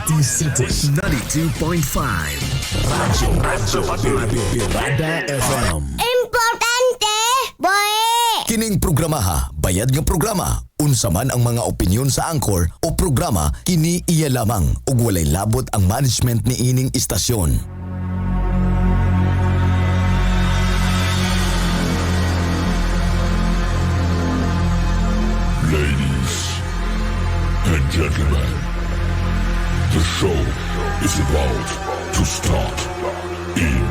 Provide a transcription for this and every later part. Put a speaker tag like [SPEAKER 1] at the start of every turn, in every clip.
[SPEAKER 1] Makati City 92.5. Radyo Radyo Birada FM.
[SPEAKER 2] Importante, boy!
[SPEAKER 3] Kining programa ha, bayad nga programa. Unsa man ang mga opinyon sa anchor o programa, kini iya lamang ug walay labot ang management ni ining istasyon.
[SPEAKER 4] Ladies and gentlemen, the show is about to start in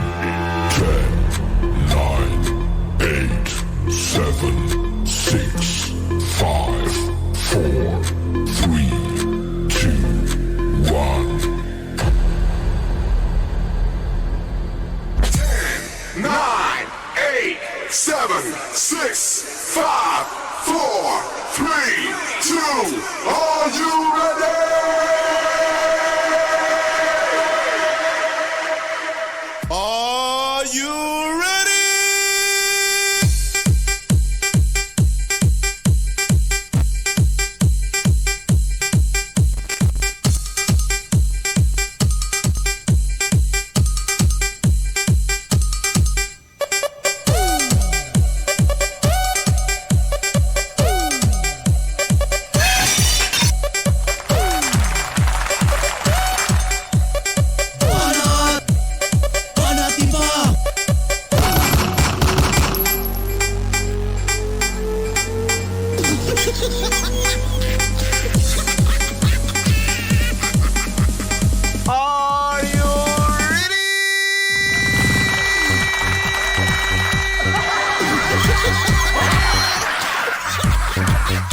[SPEAKER 4] 10, 9, 8, 7, 6, 5, 4, 3, 2, 1.
[SPEAKER 5] 9, 8, 7, 6, 5, 4, 3, 2. Are you ready?
[SPEAKER 6] Are you ready? Are you ready?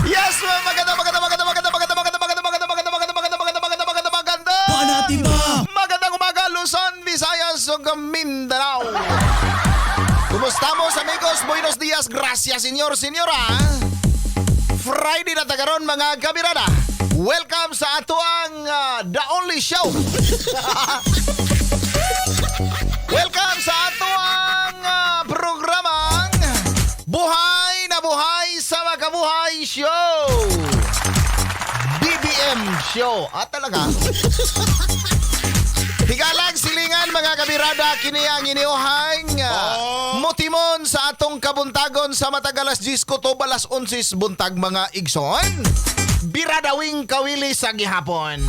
[SPEAKER 6] Yes, ma'am. Maganda, maganda, maganda, maganda, maganda, maganda, maganda, maganda, maganda, maganda, maganda, maganda, maganda, maganda, maganda. Magandang umaga, Luzon, Visayas, ug Mindanao. Kumusta mo, amigos? Buenos dias, gracias, señor, señora. Friday na tagaron mga kabirada. Welcome sa atoang The Only Show. Welcome sa atoang programang Buhay na Buhay sa Makabuhay Show. BBM Show. Ah, talaga? Higalang silingan mga kabirada, kini ang iniuhang mutimon sa atong kabuntagon sa matag alas 10 ko to alas 11 buntag mga igsoon. Biradawing kawili sa gihapon.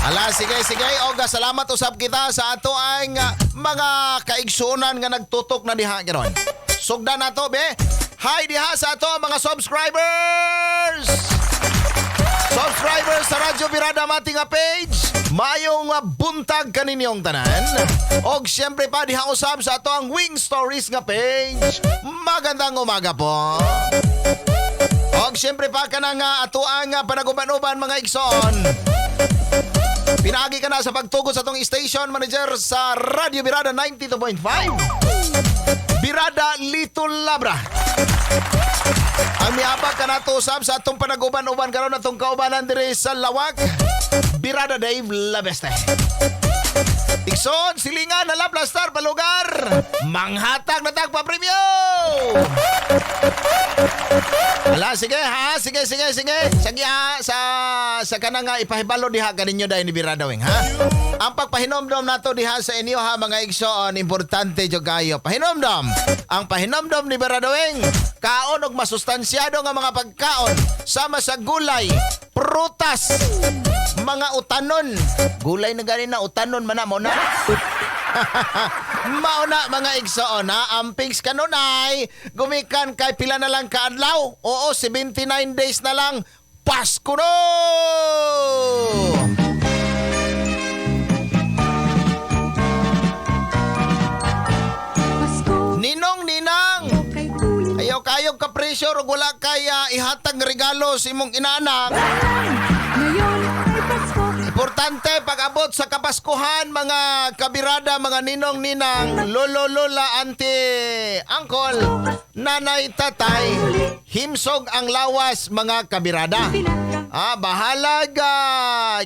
[SPEAKER 6] Ala, sige, sige. Oga, salamat usab kita sa ato ang mga kaigsuonan nga nagtutok na diha karon. Sugdan nato, be. Hi diha sa ato ang mga subscribers! Subscribers sa Radyo Birada Mati nga page, mayong buntag kaninyong tanan. Og siyempre pa diha usab sa ato ang Wing Stories nga page. Magandang umaga po. Og siyempre pa kanang ato ang panaguban-uban mga igsoon. Pinaagi ka na sa pagtugot sa atong station manager sa Radyo Birada 92.5. Birada Little Labra. Ang miabag ka na to, usab sa atong panaguban-uban karon atong kaubanan diri sa Lawak. Birada Dave Labeste. Ikson, silingan, hala, plastar, palugar. Manghatag na tag pa premyo. Hala, sige ha, sige, sige, sige. Sige ha, sa kanang nga ipahibalo diha kaninyo dahil ni Birada Wing, ha? Ang pagpahinomdom nato diha sa inyo ha, mga igsoon, importante jud kayo. Pahinomdom. Ang pahinomdom ni Birada Wing, kaon og masustansyado nga mga pagkaon sama sa gulay, prutas, mga utanon. Gulay na gani na utanon man na mo na. Mauna mga igsoon ha, ampings kanunay, gumikan kay pila na lang kaadlaw. Oo, 79 days na lang. Pasko no!
[SPEAKER 7] Pasko
[SPEAKER 6] Ninong ninang,
[SPEAKER 7] kay tuling
[SPEAKER 6] ayaw kayog ka pressure ug wala kay ihatag regalo sa imong inaanak.
[SPEAKER 7] ngayon ay Pasko.
[SPEAKER 6] Importante pag-abot sa Kapaskuhan mga kabirada, mga ninong ninang, lolo lola, auntie, uncle, nanay, tatay, himsog ang lawas mga kabirada.
[SPEAKER 7] Pinaka
[SPEAKER 6] Ah, bahalaga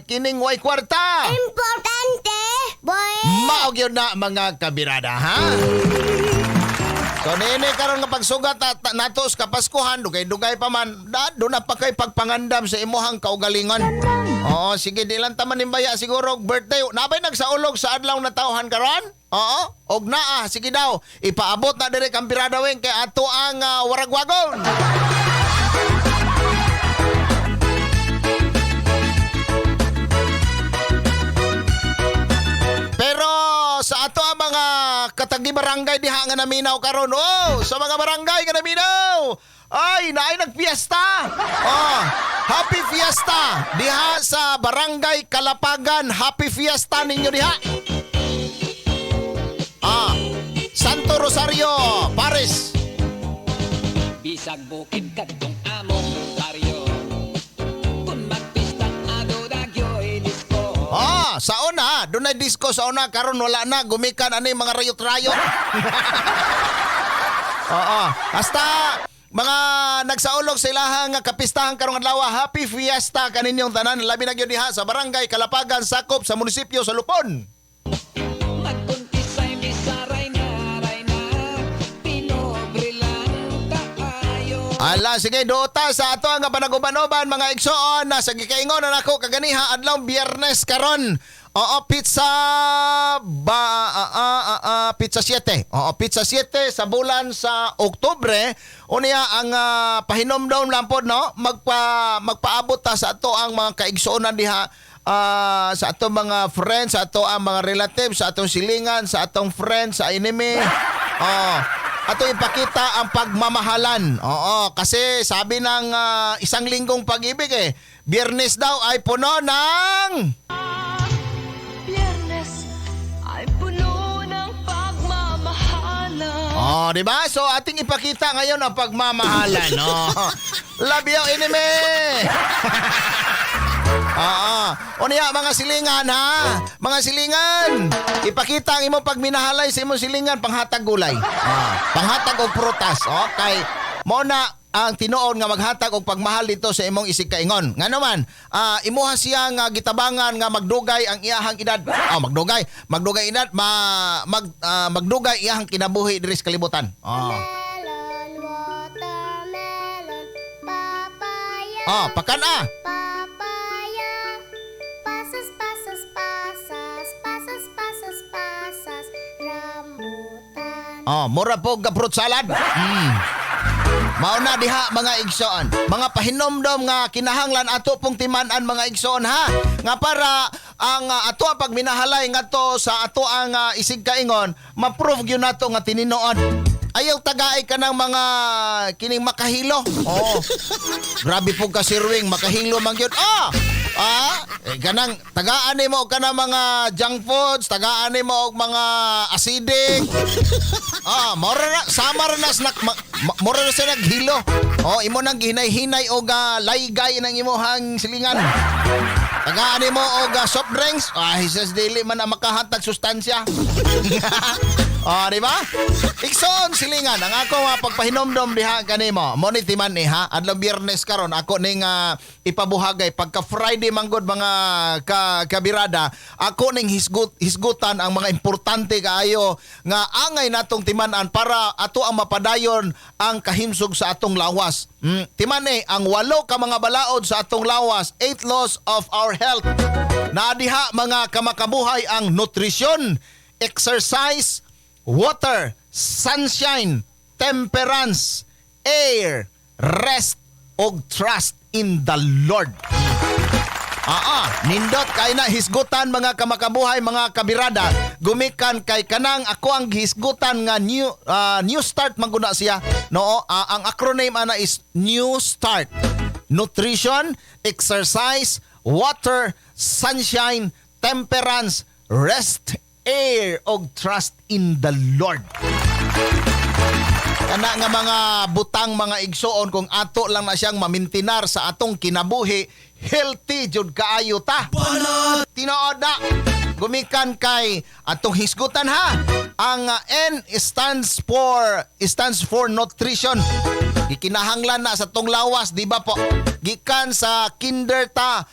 [SPEAKER 6] kining way kwarta.
[SPEAKER 2] Importante, boy!
[SPEAKER 6] Maog yun na mga kabirada, ha? So niini karon nga pagsugat nato sa Kapaskuhan, dugay-dugay pa man, da do na pa kay pagpangandam sa imuhang kaugalingon. Oo, sige, di lang taman nimbaya siguro og birthday. Nabay nagsaulog sa adlaw na tawhan karon? Oo, og naa, sige daw. Ipaabot na dire kang Biradaweng kay ato ang waragwagon. Pero sa ato ang mga katagi barangay diha nga naminaw karon. Oh, sa mga barangay nga naminaw. Ay, naay nagpiesta. Oh, happy fiesta diha sa Barangay Kalapagan. Happy fiesta ninyo diha. Ah, Santo Rosario, Paris.
[SPEAKER 8] Bisag bukid kadtong among baryo. Kung magpista ado dagyoy disco.
[SPEAKER 6] Ah, sa una, dunay disco sa una, karon wala na, gumikan ani mga rayot-rayot. Oo. Hasta mga nagsaulog sa ilahang kapistahan karong adlaw, happy fiesta kaninyong tanan, labi na gyud diha sa Barangay Kalapagan, sakop sa munisipyo sa Lupon.
[SPEAKER 8] Magkuntisay misaray na ray na. Pinobre lang kaayo.
[SPEAKER 6] Ala, sige, duota sa ato ang panaguban-uban mga igsoon na sa gikaingon na nako kaganiha adlaw Biyernes karon. Oo, pizza ba pizza 7. Oo, pizza 7 sa bulan sa Oktubre. Unya ang pahinomdom lang pod, no, magpaabot ta sa ato ang mga kaigsuonan diha, sa atong mga friends, sa ato ang mga relatives, sa atong silingan, sa atong friends, sa enemy. Oh, ato ipakita ang pagmamahalan. Oo, kasi sabi ng isang linggong pag-ibig eh, Biyernes daw ay puno ng
[SPEAKER 7] Biyernes ay puno ng pagmamahalan.
[SPEAKER 6] Oh, di ba? So ating ipakita ngayon ang pagmamahalan, no. Love you, enemy. Oo. O niya, mga silingan, ha? Mga silingan, ipakita ang imong pagminahalay sa imong silingan, panghatag gulay. Panghatag og prutas. Okay. Mo na ang tinuod nga maghatag og pagmahal dito sa imong isig kaingon. Nga naman, imuha siya nga gitabangan nga magdugay ang iyahang edad. Oh, magdugay. Magdugay edad, magdugay iyahang kinabuhi diri sa kalibutan. Oh.
[SPEAKER 2] Melon, watermelon, papaya.
[SPEAKER 6] Oh, pakan-a.
[SPEAKER 2] Papaya. Pasas, pasas, pasas, pasas, pasas, pasas, rambutan.
[SPEAKER 6] Oh, mura po ga fruit salad. Mao na diha mga igsoon. Mga pahinomdom nga kinahanglan ato pong timan-an mga igsoon ha. Nga para ang ato ang pagminahalay ngadto sa ato ang isig kaingon, ma-prove gyud nato nga tininood. Ayaw tagaay ka ng mga kining makahilo. Oo. Grabe po ka sirwing makahilo man gyud. Ah! Kanang tagaan nimo og kanang mga junk foods, tagaan nimo og mga acidic. Ah, mora na samar na snack mora na siya naghilo. Oh, imo nang gihinay-hinay og laygay ng imuhang silingan. Tagaan nimo og soft drinks. Ah, hisas dili man ang makahatag sustansya. Oh, di ba? Ikson silingan ang ako mga pagpahinomdom diha kanimo. Mo ni timan ni ha. Adlaw Biyernes karon ako ning ipabuhagay pagka Friday manggod mga kabirada, ako ning hisgutan ang mga importante kaayo nga angay natong timan-an para ato ang mapadayon ang kahimsog sa atong lawas. Timan ni ang 8 ka mga balaod sa atong lawas, 8 laws of our health. Naadiha mga kamakabuhay ang nutrisyon, exercise, water, sunshine, temperance, air, rest, og trust in the Lord. Nindot kay na hisgutan mga kamakabuhay, mga kabirada, gumikan kay kanang ako ang hisgutan nga new start maguna siya. No, ang acronym ana is New Start. Nutrition, exercise, water, sunshine, temperance, rest, air, og trust in the Lord. Kana nga mga butang mga igsoon kung ato lang na siyang mamintinar sa atong kinabuhi, healthy jud kaayo ta. Tinuod na. Gumikan kay atong hisgutan ha. Ang N stands for nutrition. Gikinahanglan na sa tong lawas, di ba po? Gikan sa kinder ta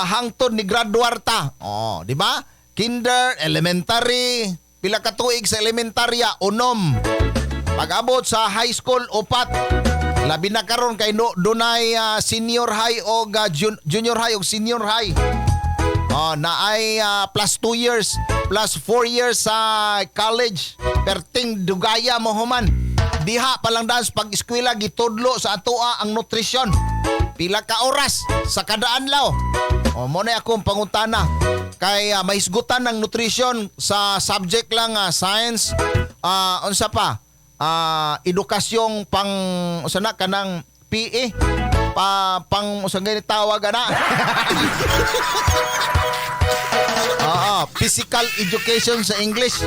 [SPEAKER 6] hangtod ni graduar ta. Oh, di ba? Kinder, elementary, pila ka tuig sa elementarya, unom. Pag-abot sa high school, upat. Labi na karon kay no, dunay senior high o junior high o senior high. Oh, na ay plus 2 years, plus 4 years sa college. Perting dugaya mo human. Diha pa lang dance pag eskwela gitudlo sa atoa ang nutrisyon. Pila ka oras sa kada adlaw. O mo na akong pangutana kay mahisgutan ng nutrisyon sa subject lang, science, unsa pa, edukasyong pang unsa na kanang PE pa, pang unsa gani tawag ana. Oo, physical education sa English.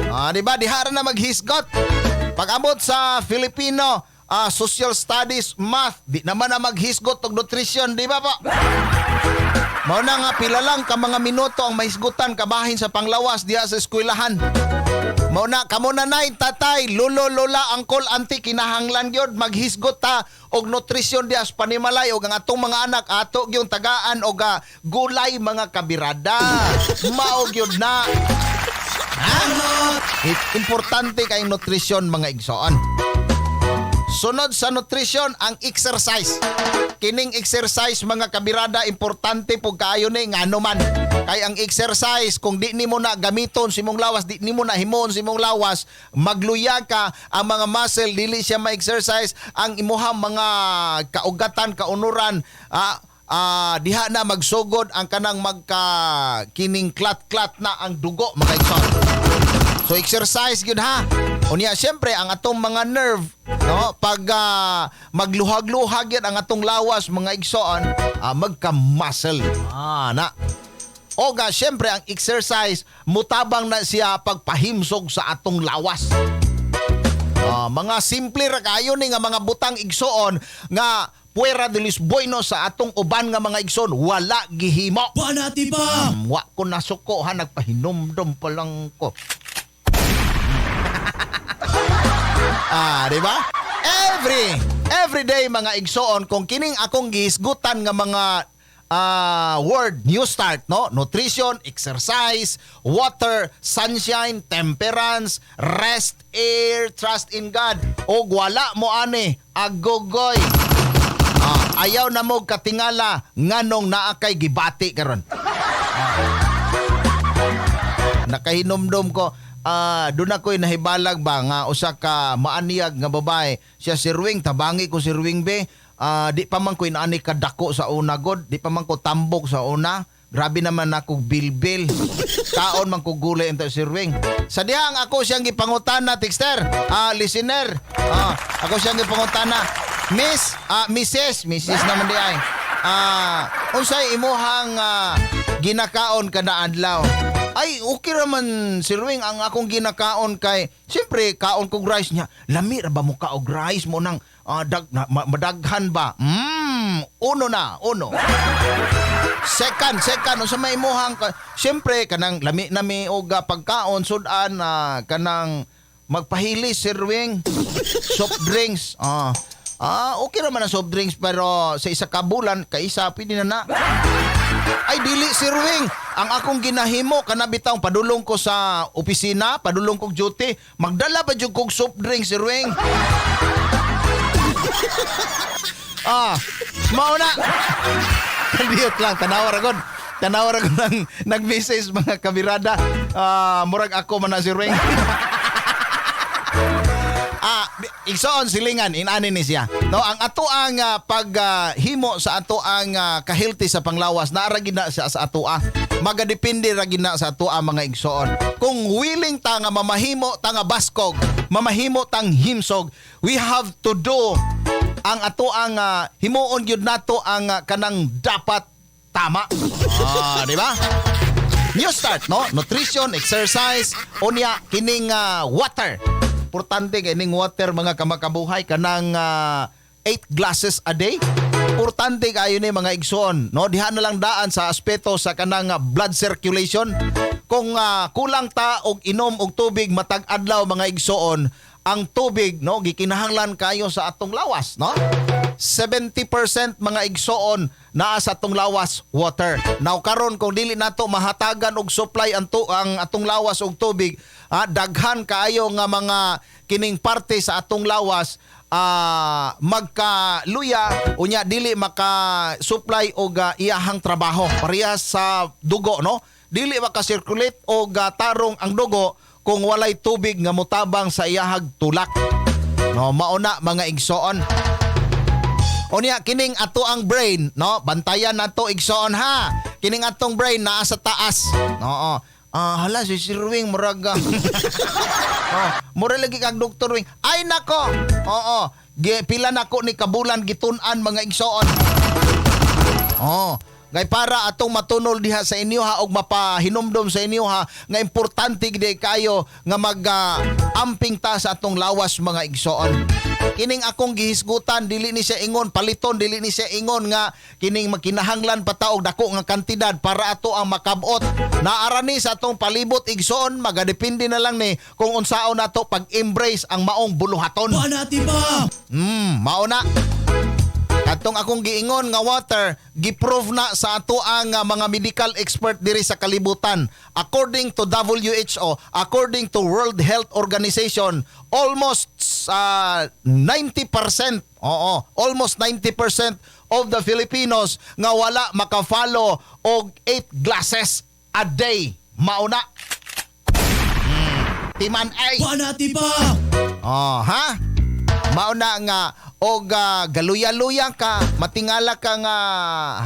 [SPEAKER 6] Ah, di ba? Diha ra na maghisgot. Pag-abot sa Filipino, social studies, math, di naman na maghisgot og nutrition, di ba po? Mao na nga pila lang ka mga minuto ang mahisgutan kabahin sa panglawas diha sa eskwelahan. Mao na kamo nanay, tatay, lolo, lola, angkol, auntie, kinahanglan gyud maghisgot ta og nutrisyon diha sa panimalay og ang atong mga anak ato gyud tagaan og gulay, mga kabirada. Mao gyud na. Ha? Importante kay nutrisyon, mga igsoon. Sunod sa nutrition, ang exercise. Kining exercise, mga kabirada, importante pug kaayo ni, ngano man. Kay ang exercise, kung di nimo na gamiton sa imong lawas, di nimo na himon sa imong lawas, magluya ka, ang mga muscle dili siya ma-exercise, ang imuhang mga kaugatan, kaunuran, diha na magsugod ang kanang magka kining klat-klat na ang dugo, mga igsoon. So exercise gyud ha. Unya syempre ang atong mga nerve, no, pag magluhag-luhag yan ang atong lawas, mga igsoon, magka-muscle. Na. Oga syempre ang exercise mutabang na siya pagpahimsog sa atong lawas. Mga simple ra kayo ni nga mga butang, igsoon, nga puwera de Lisboyno sa atong uban nga mga igsoon wala gihimo.
[SPEAKER 1] Banati pa!
[SPEAKER 6] Wa ko nasuko ha, nagpahinumdum pa lang ko. Di ba? Every day, mga igsoon, kung kining akong gihisgutan nga mga word, new start, no? Nutrition, exercise, water, sunshine, temperance, rest, air, trust in God. Og wala mo ani, agogoy. Ayaw na mo katingala nganong naa kay gibati karon. Nakahinumdum ko, doon ako'y nahibalag ba nga usa ka maaniyag nga babae siya, si Ruwing, tabangi ko si Ruwing be. Di pa man ko inaani kadako sa una god, di pa man ko tambok sa una. Grabe naman ako bilbil. Kaon man ko gulay ento si Ruwing. Sa dihang ako siyang gipangutana, texter, listener. Ako siyang gipangutana. Miss, Mrs., Mrs. naman di ay. Unsay imuhang ginakaon kada adlaw? Ay, okay raman, Sir Wing, ang akong ginakaon kay, siyempre, kaon kog rice niya. Lami ra ba mo ka og rice mo nang madaghan ba? Uno na, uno. Second, unsa may imuhang siyempre kanang lami na mi og pagkaon sudan, kanang magpahilis, Sir Wing. Soft drinks. Okay raman ang soft drinks pero sa isa ka bulan kaisa pwede na na. Ay dili, Sir Wing, ang akong ginahimo kana bitaw padulong ko sa opisina, padulong kog duty, magdala pa jud kog soft drink, Sir Wing. Mao na. Kaliyot lang, tanawa ra gud. Tanawa ra gud nang nag-message, mga kabirada. Murag ako man na, Sir Wing. Igsoon, silingan inani ni siya. No, ang ato ang paghimo sa ato ang kahilti sa panglawas naa ra gid na siya sa atoa. Magadepende ra gid na sa atoa, mga igsoon. Kung willing ta nga mamahimo ta nga baskog, mamahimo tang himsog, we have to do ang ato ang himuon gyud nato ang kanang dapat tama. Di ba? New start, no? Nutrition, exercise, unya kining water. Importante kay ning water, mga kamakabuhay, kanang 8 glasses a day. Importante kayo ni, mga igsoon, no? Diha na lang daan sa aspeto sa kanang blood circulation. Kung kulang ta og inom og tubig matag adlaw, mga igsoon, ang tubig, no, gikinahanglan kayo sa atong lawas, no? 70%, mga igsoon, naa sa atong lawas water. Now karon, kung dili nato mahatagan og supply ang atong lawas og tubig, daghan kaayo nga mga kining parte sa atong lawas magkaluya, unya dili maka-supply og iyahang trabaho. Parehas sa dugo, no? Dili maka-circulate og tarong ang dugo kung walay tubig nga motabang sa iyahag tulak. No, mauna, mga igsoon. Unya kining ato ang brain, no? Bantayan nato, igsoon, ha. Kining atong brain naa sa taas. Oo. Ah, hala, si Sir Wing murag oh, mura lagi kag Dr. Wing. Ay nako. Oo. Pila nako ni kabulan gitun-an, mga igsoon. Oh, kay para atong matunol diha sa inyo ha og mapahinumdom sa inyo ha nga importante gid kayo nga mag amping ta sa atong lawas, mga igsoon. Kining akong gihisgutan, dili ni siya ingon paliton, dili ni siya ingon nga kining makinahanglan pa ta og dako nga kantidad para ato ang makabot. Naara ni sa atong palibot, igsoon, magadepende na lang ni kung unsaon nato pag-embrace ang maong buluhaton.
[SPEAKER 1] Banati ba?
[SPEAKER 6] Mao na. Katong akong giingon nga water, giprove na sa ato ang mga medical expert diri sa kalibutan. According to WHO, according to World Health Organization, almost 90%, oo, almost 90% of the Filipinos nga wala maka-follow og 8 glasses a day. Mauna. Timan ay.
[SPEAKER 1] Banati ba?
[SPEAKER 6] Oh, ha? Mauna nga og galuya-luya ka, matingala ka nga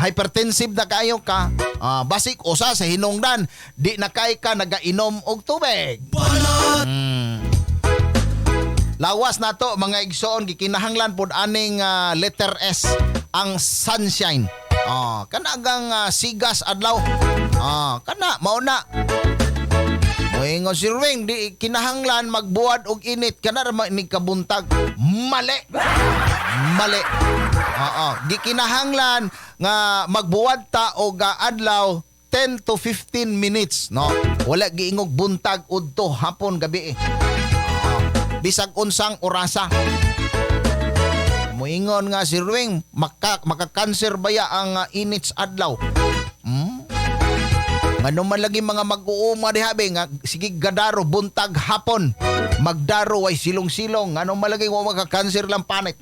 [SPEAKER 6] hypertensive na kayo ka. Basik usa sa hinungdan, di na kay ka nagainom og tubig.
[SPEAKER 1] Banat!
[SPEAKER 6] Lawas nato, mga igsoon, gikinahanglan pod aning letter S, ang sunshine. Oh, kana gang sigas adlaw. Ah, kana mao na. Moingon si Ruing, di kinahanglan magbuwad og init kana ra man ni kabuntag. Mali. Mali. Oo, gikinahanglan nga magbuwad ta og adlaw 10 to 15 minutes, no? Wala giingog buntag, udto, hapon, gabi eh. Oo. Bisag unsang orasa. Moingon nga si Ruing, makakanser baya ang init sa adlaw? Ngano man lagi mga mag-uuma diha be nga sige gadaro buntag hapon. Magdaro ay silong-silong, ngano man lagi wa makakanser lang panit.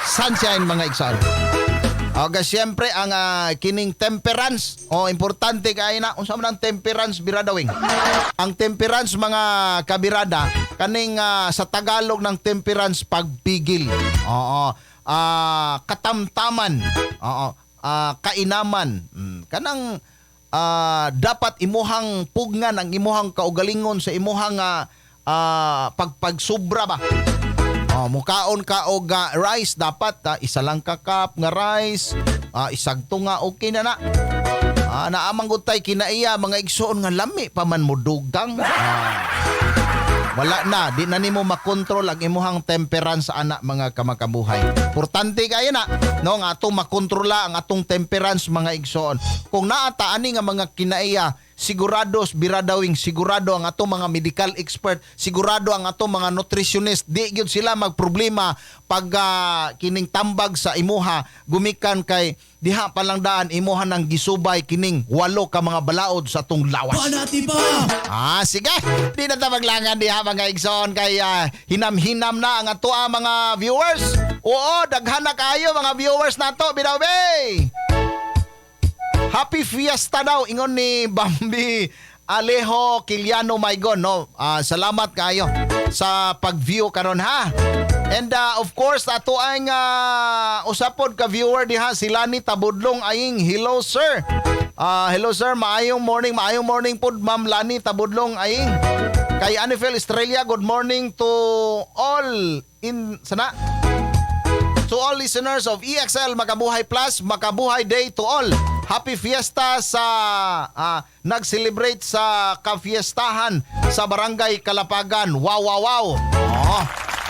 [SPEAKER 6] Sunshine, mga igsoon. Okay, siyempre ang kining temperance. O importante kay na, unsa man ang temperance, biradawing? Ang temperance, mga kabirada, kaning sa Tagalog ng temperance, pagpigil. Oo. Katamtaman. Oo. Kainaman. Kanang dapat imuhang pugnan ang imuhang kaugalingon sa imuhang pagpagsubra ba. Oh, mukaon ka og rice, dapat isa lang ka cup nga rice, isagto nga okay na na. Naamang gud tay kinaiya, mga igsoon, nga lami pa man mo dugang. Wala na, di na nimo makontrol ang imuhang temperance ana, mga kamakabuhay. Importante kayo na, no, nga atong makontrola ang atong temperance, mga igsoon. Kung naa ta ani nga mga kinaiya, sigurados biradawing, sigurado ang atong mga medical expert, sigurado ang atong mga nutritionist, di gyud sila magproblema pag kining tambag sa imuha gumikan kay diha pa lang daan imuha nang gisubay kining walo ka mga balaod sa atong lawas.
[SPEAKER 1] Banati ba?
[SPEAKER 6] Ah, sige. Di na ta maglangan diha, mga igsoon, kay hinam-hinam na ang ato ang mga viewers. Oo, daghan na kayo mga viewers nato, bitaw be. Happy Fiesta daw ingon ni Bambi Alejo Kiliano Maigon, no. Ah, salamat kayo sa pag-view karon ha. And of course ato ang usapod ka viewer diha, si Lani Tabudlong Aying. Hello, sir. Hello sir, maayong morning pod, Ma'am Lani Tabudlong Aying. Kay Anifel Estrella, good morning to all in sana. To all listeners of EXL Makabuhay Plus, Makabuhay Day to all. Happy Fiesta sa nag-celebrate sa kafiestahan sa Barangay Kalapagan. Wow. Oh,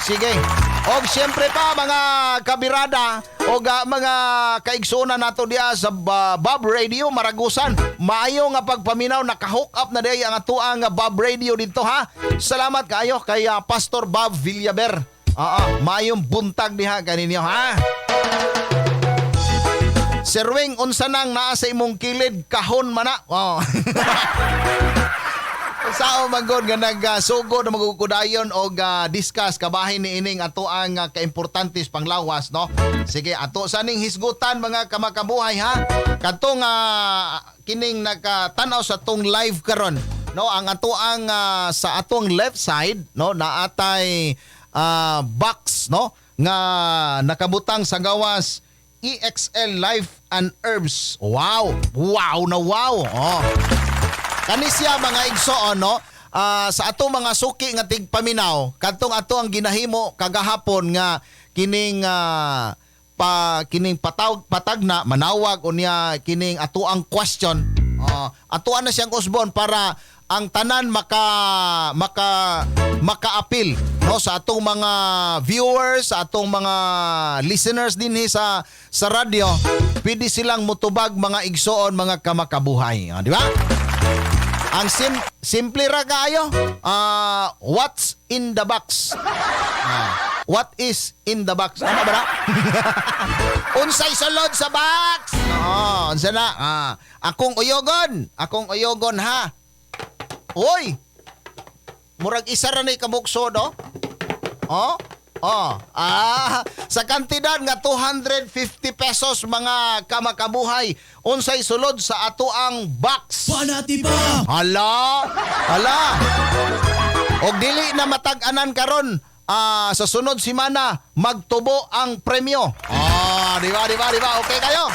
[SPEAKER 6] sige. Og siyempre pa, mga kabirada og mga kaigsuonan nato diha sa Bob Radio Maragusan. Maayo nga pagpaminaw, naka-hook up na diay ang atoang Bob Radio dito ha. Salamat kaayo kay Pastor Bob Villaber. Oo, maayong buntag diha kaninyo ha. Sir Wing, unsa nang naa sa imong kilid kahon mana? Oh. Sao magod nga nagsugod na magkukudayon og discuss kabahin ni ining ato ang kaimportante sa panglawas, no? Sige, ato sa ning hisgutan mga kamakabuhay ha. Kadtong kining nakatan-aw sa tong live karon, no? Ang ato ang sa atong left side, no, naatay box, no, nga nakabutang sa gawas EXL Life and Herbs. Wow! Wow na wow! Oh. Kani siya mga igsoon, no? Sa ato mga suki nga tigpaminaw, kadtong ato ang ginahimo kagahapon nga kining kining patawg patagna manawag unya kining ato ang question. Atoan na siyang usbon para ang tanan maka maka makaapil, no, sa atong mga viewers, sa atong mga listeners dinhi sa radyo, pwede silang mutubag mga igsoon, mga kamakabuhay, di ba? Ang simple ra kaayo. What's in the box? What is in the box? Ano ba na? Unsay sulod sa box? Oo, unsa na? Akong uyogon. Akong uyogon ha. Uy! Murag isa ra ni kabukso, no? Oh? Oh. Sa kantidad nga 250 pesos mga kamakabuhay, unsay sulod sa ato ang box?
[SPEAKER 1] Panati pa!
[SPEAKER 6] Hala! Hala! Og dili na matag-anan karon, sa sunod semana magtubo ang premyo. Di ba, di ba, di ba? Okay kayo?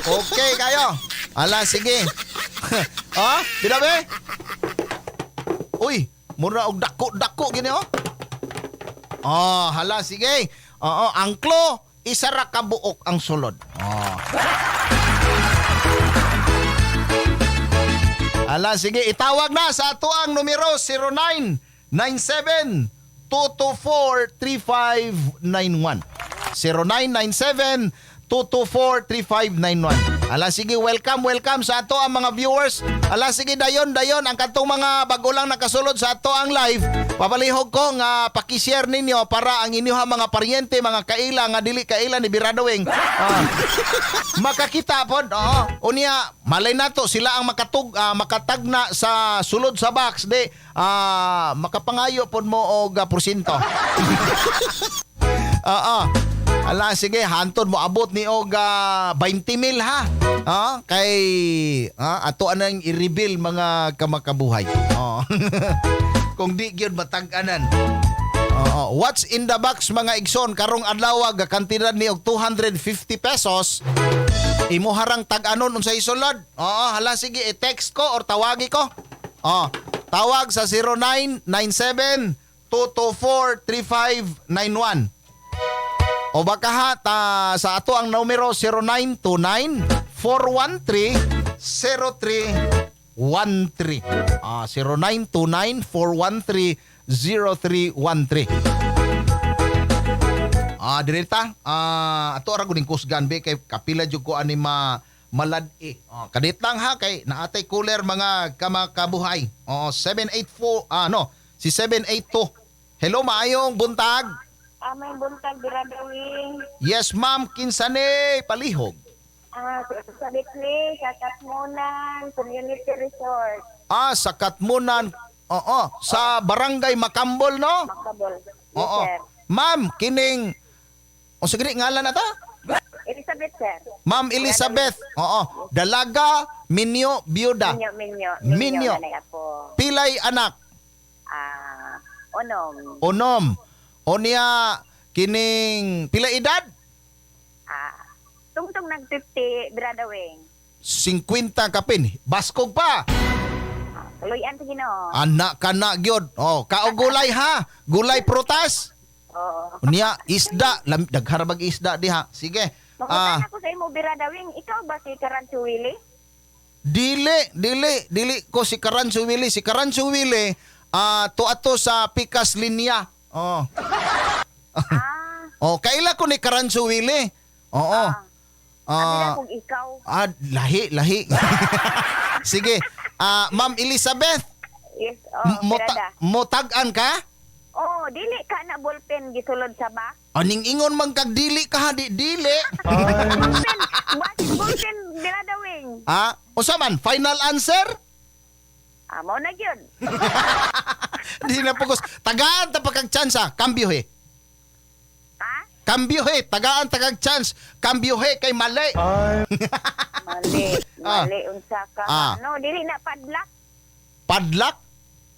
[SPEAKER 6] Okay kayo. Hala, sige. Di ba be? Uy, mura og dako-dako gini oh. Oh, hala, sige. Oo, ang klo, isa ra ka buok ang sulod. Oh. Hala, sige, itawag na sa ato ang numero 0997-224-3591. 0997-224-3591. Hala, sige, welcome, welcome sa ato ang mga viewers. Hala, sige, dayon, dayon, ang katong mga bago lang nakasulod sa ato ang live. Papalihog ko nga pakishare ninyo para ang inyong mga paryente, mga kaila nga dili kaila ni Biradowing, makakita pod. Oo. Unya, malay nato sila ang makatagna sa sulod sa box di makapangayo pod mo og porsyento. Oo. Ala, sige, hantod mo abot ni og 20 mil ha. Kay ato anang i-reveal mga kamakabuhay. Oo. Kung di gyud matag-anan. Oo. What's in the box mga igsoon karong adlaw kantidad ni og 250 pesos. Imo harang tag-anon unsay sulod. Oo, hala sige, i-text ko or tawagi ko. Oo. Tawag sa 0997-224-3591. O baka ha, sa ato ang numero 0929-413-0313. 0929-413-0313. Direta, ato ra guning kusgan be kay kapila jud ko ani malad-i. Kadit lang ha kay naatay cooler mga kamakabuhay. 784 si 782. Hello, maayong buntag.
[SPEAKER 9] May buntag, Biradowing.
[SPEAKER 6] Yes, ma'am, kinsa ni palihog?
[SPEAKER 9] Sa Bitli, sa Katmunan Community Resort.
[SPEAKER 6] Sa Katmunan. Oo, sa Barangay Makambol, no?
[SPEAKER 9] Makambol. Yes,
[SPEAKER 6] oo.
[SPEAKER 9] sir.
[SPEAKER 6] Ma'am, kining o sige, ngalan na ta?
[SPEAKER 9] Elizabeth, sir.
[SPEAKER 6] Ma'am Elizabeth. Oo. Dalaga, minyo, biyuda.
[SPEAKER 9] Minyo, minyo.
[SPEAKER 6] Minyo.
[SPEAKER 9] Minyo.
[SPEAKER 6] Pilay anak?
[SPEAKER 9] Onom.
[SPEAKER 6] Onom. O niya, kining pila edad?
[SPEAKER 9] Tungtong nag 50, Biradowing.
[SPEAKER 6] 50 kapin. Baskog pa.
[SPEAKER 9] Tuloyan sa Ginoo.
[SPEAKER 6] Anak ka na gyud. Oh, kao gulay ha. Gulay prutas.
[SPEAKER 9] Oo.
[SPEAKER 6] Unya isda, daghar bag isda diha. Sige.
[SPEAKER 9] Mangutan ako sa imo, Biradowing. Ikaw ba si Karancho Willie?
[SPEAKER 6] Dili ko si Karancho Willie. Si Karancho Willie to sa Pikas Linya. Oh. Oh, kaila ko ni Karancho Willie. Oo.
[SPEAKER 9] Kung ikaw.
[SPEAKER 6] Lahi, lahi. Sige. Ma'am Elizabeth.
[SPEAKER 9] Yes, oh,
[SPEAKER 6] Motag-an ka?
[SPEAKER 9] Oh, dili ka na ballpen gisulod sa box.
[SPEAKER 6] Aning ingon man kag dili ka ha, di dili.
[SPEAKER 9] Ballpen, bakit ballpen Birada Wing?
[SPEAKER 6] Ha? Unsa man final answer?
[SPEAKER 9] Ah, mao na gyud.
[SPEAKER 6] Di na pugos. Tagaan ta pa kag chance ha. Cambio he.
[SPEAKER 9] Ha?
[SPEAKER 6] Cambio he, tagaan ta kag chance. Cambio he kay mali.
[SPEAKER 9] Mali,
[SPEAKER 6] Ah.
[SPEAKER 9] mali unsa ka.
[SPEAKER 6] Ah.
[SPEAKER 9] No, dili na padlock.
[SPEAKER 6] Padlock?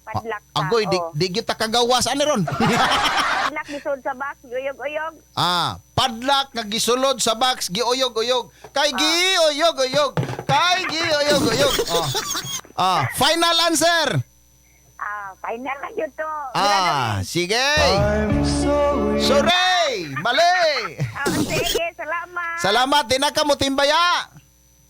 [SPEAKER 9] Padlock ka.
[SPEAKER 6] Agoy, di,
[SPEAKER 9] oh.
[SPEAKER 6] di gyud ta kagawas ani ron.
[SPEAKER 9] Padlock gisulod sa box, uyog-uyog.
[SPEAKER 6] Ah, padlock nga gisulod sa box, giuyog-uyog. Kay giuyog-uyog. Kay giuyog-uyog. Oh. Ah, final answer.
[SPEAKER 9] Ah, final na gyud to. Birada
[SPEAKER 6] Ah,
[SPEAKER 9] Wing.
[SPEAKER 6] sige. Sorry, mali.
[SPEAKER 9] Ah, sige, salamat.
[SPEAKER 6] Salamat din na ka mo timbaya.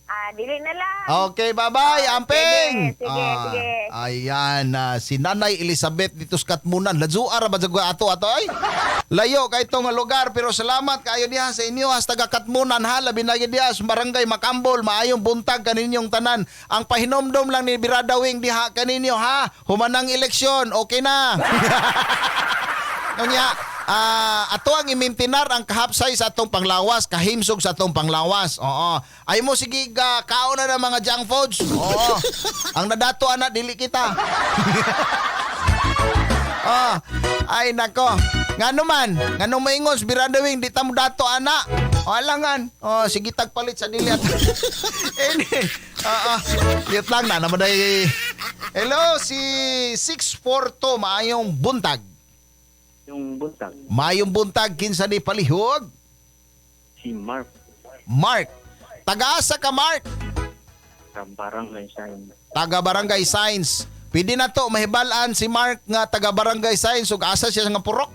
[SPEAKER 9] Ah, dili na lang.
[SPEAKER 6] Okay, bye-bye,
[SPEAKER 9] Ah,
[SPEAKER 6] amping.
[SPEAKER 9] sige, sige, sige.
[SPEAKER 6] Ayan, si Nanay Elizabeth dito sa Katmunan. Ladzuar ba jagwa ato ato ay? Layo kay itong lugar pero salamat kayo diha sa inyo hasta taga Katmunan ha labi na gyud diha sa Barangay Makambol maayong buntag kaninyong tanan. Ang pahinomdom lang ni Biradawing diha kaninyo ha. Humanang eleksyon, okay na. Unya, ato ang imintinar ang kahapsay sa atong panglawas, kahimsog sa atong panglawas. Oo. Ay mo sige ga kaon na ng mga junk foods. Oo. Ang nadato ana dili kita. Ah, ay nako. Ngano man, ngano maingon si Biradawing di ta mo dato ana. O alangan. Oh, sige tagpalit sa dili at. Ini. Cute lang na naman day. Hello si 642 maayong buntag.
[SPEAKER 10] Yung buntag,
[SPEAKER 6] Mayong buntag kinsa ni palihog?
[SPEAKER 10] si Mark
[SPEAKER 6] Mark. Tagaasa ka Mark?
[SPEAKER 10] sa Barangay Sign.
[SPEAKER 6] Taga Barangay Science. Pwede na to mahibalaan si Mark nga taga Barangay Science ug asa siya nga purok.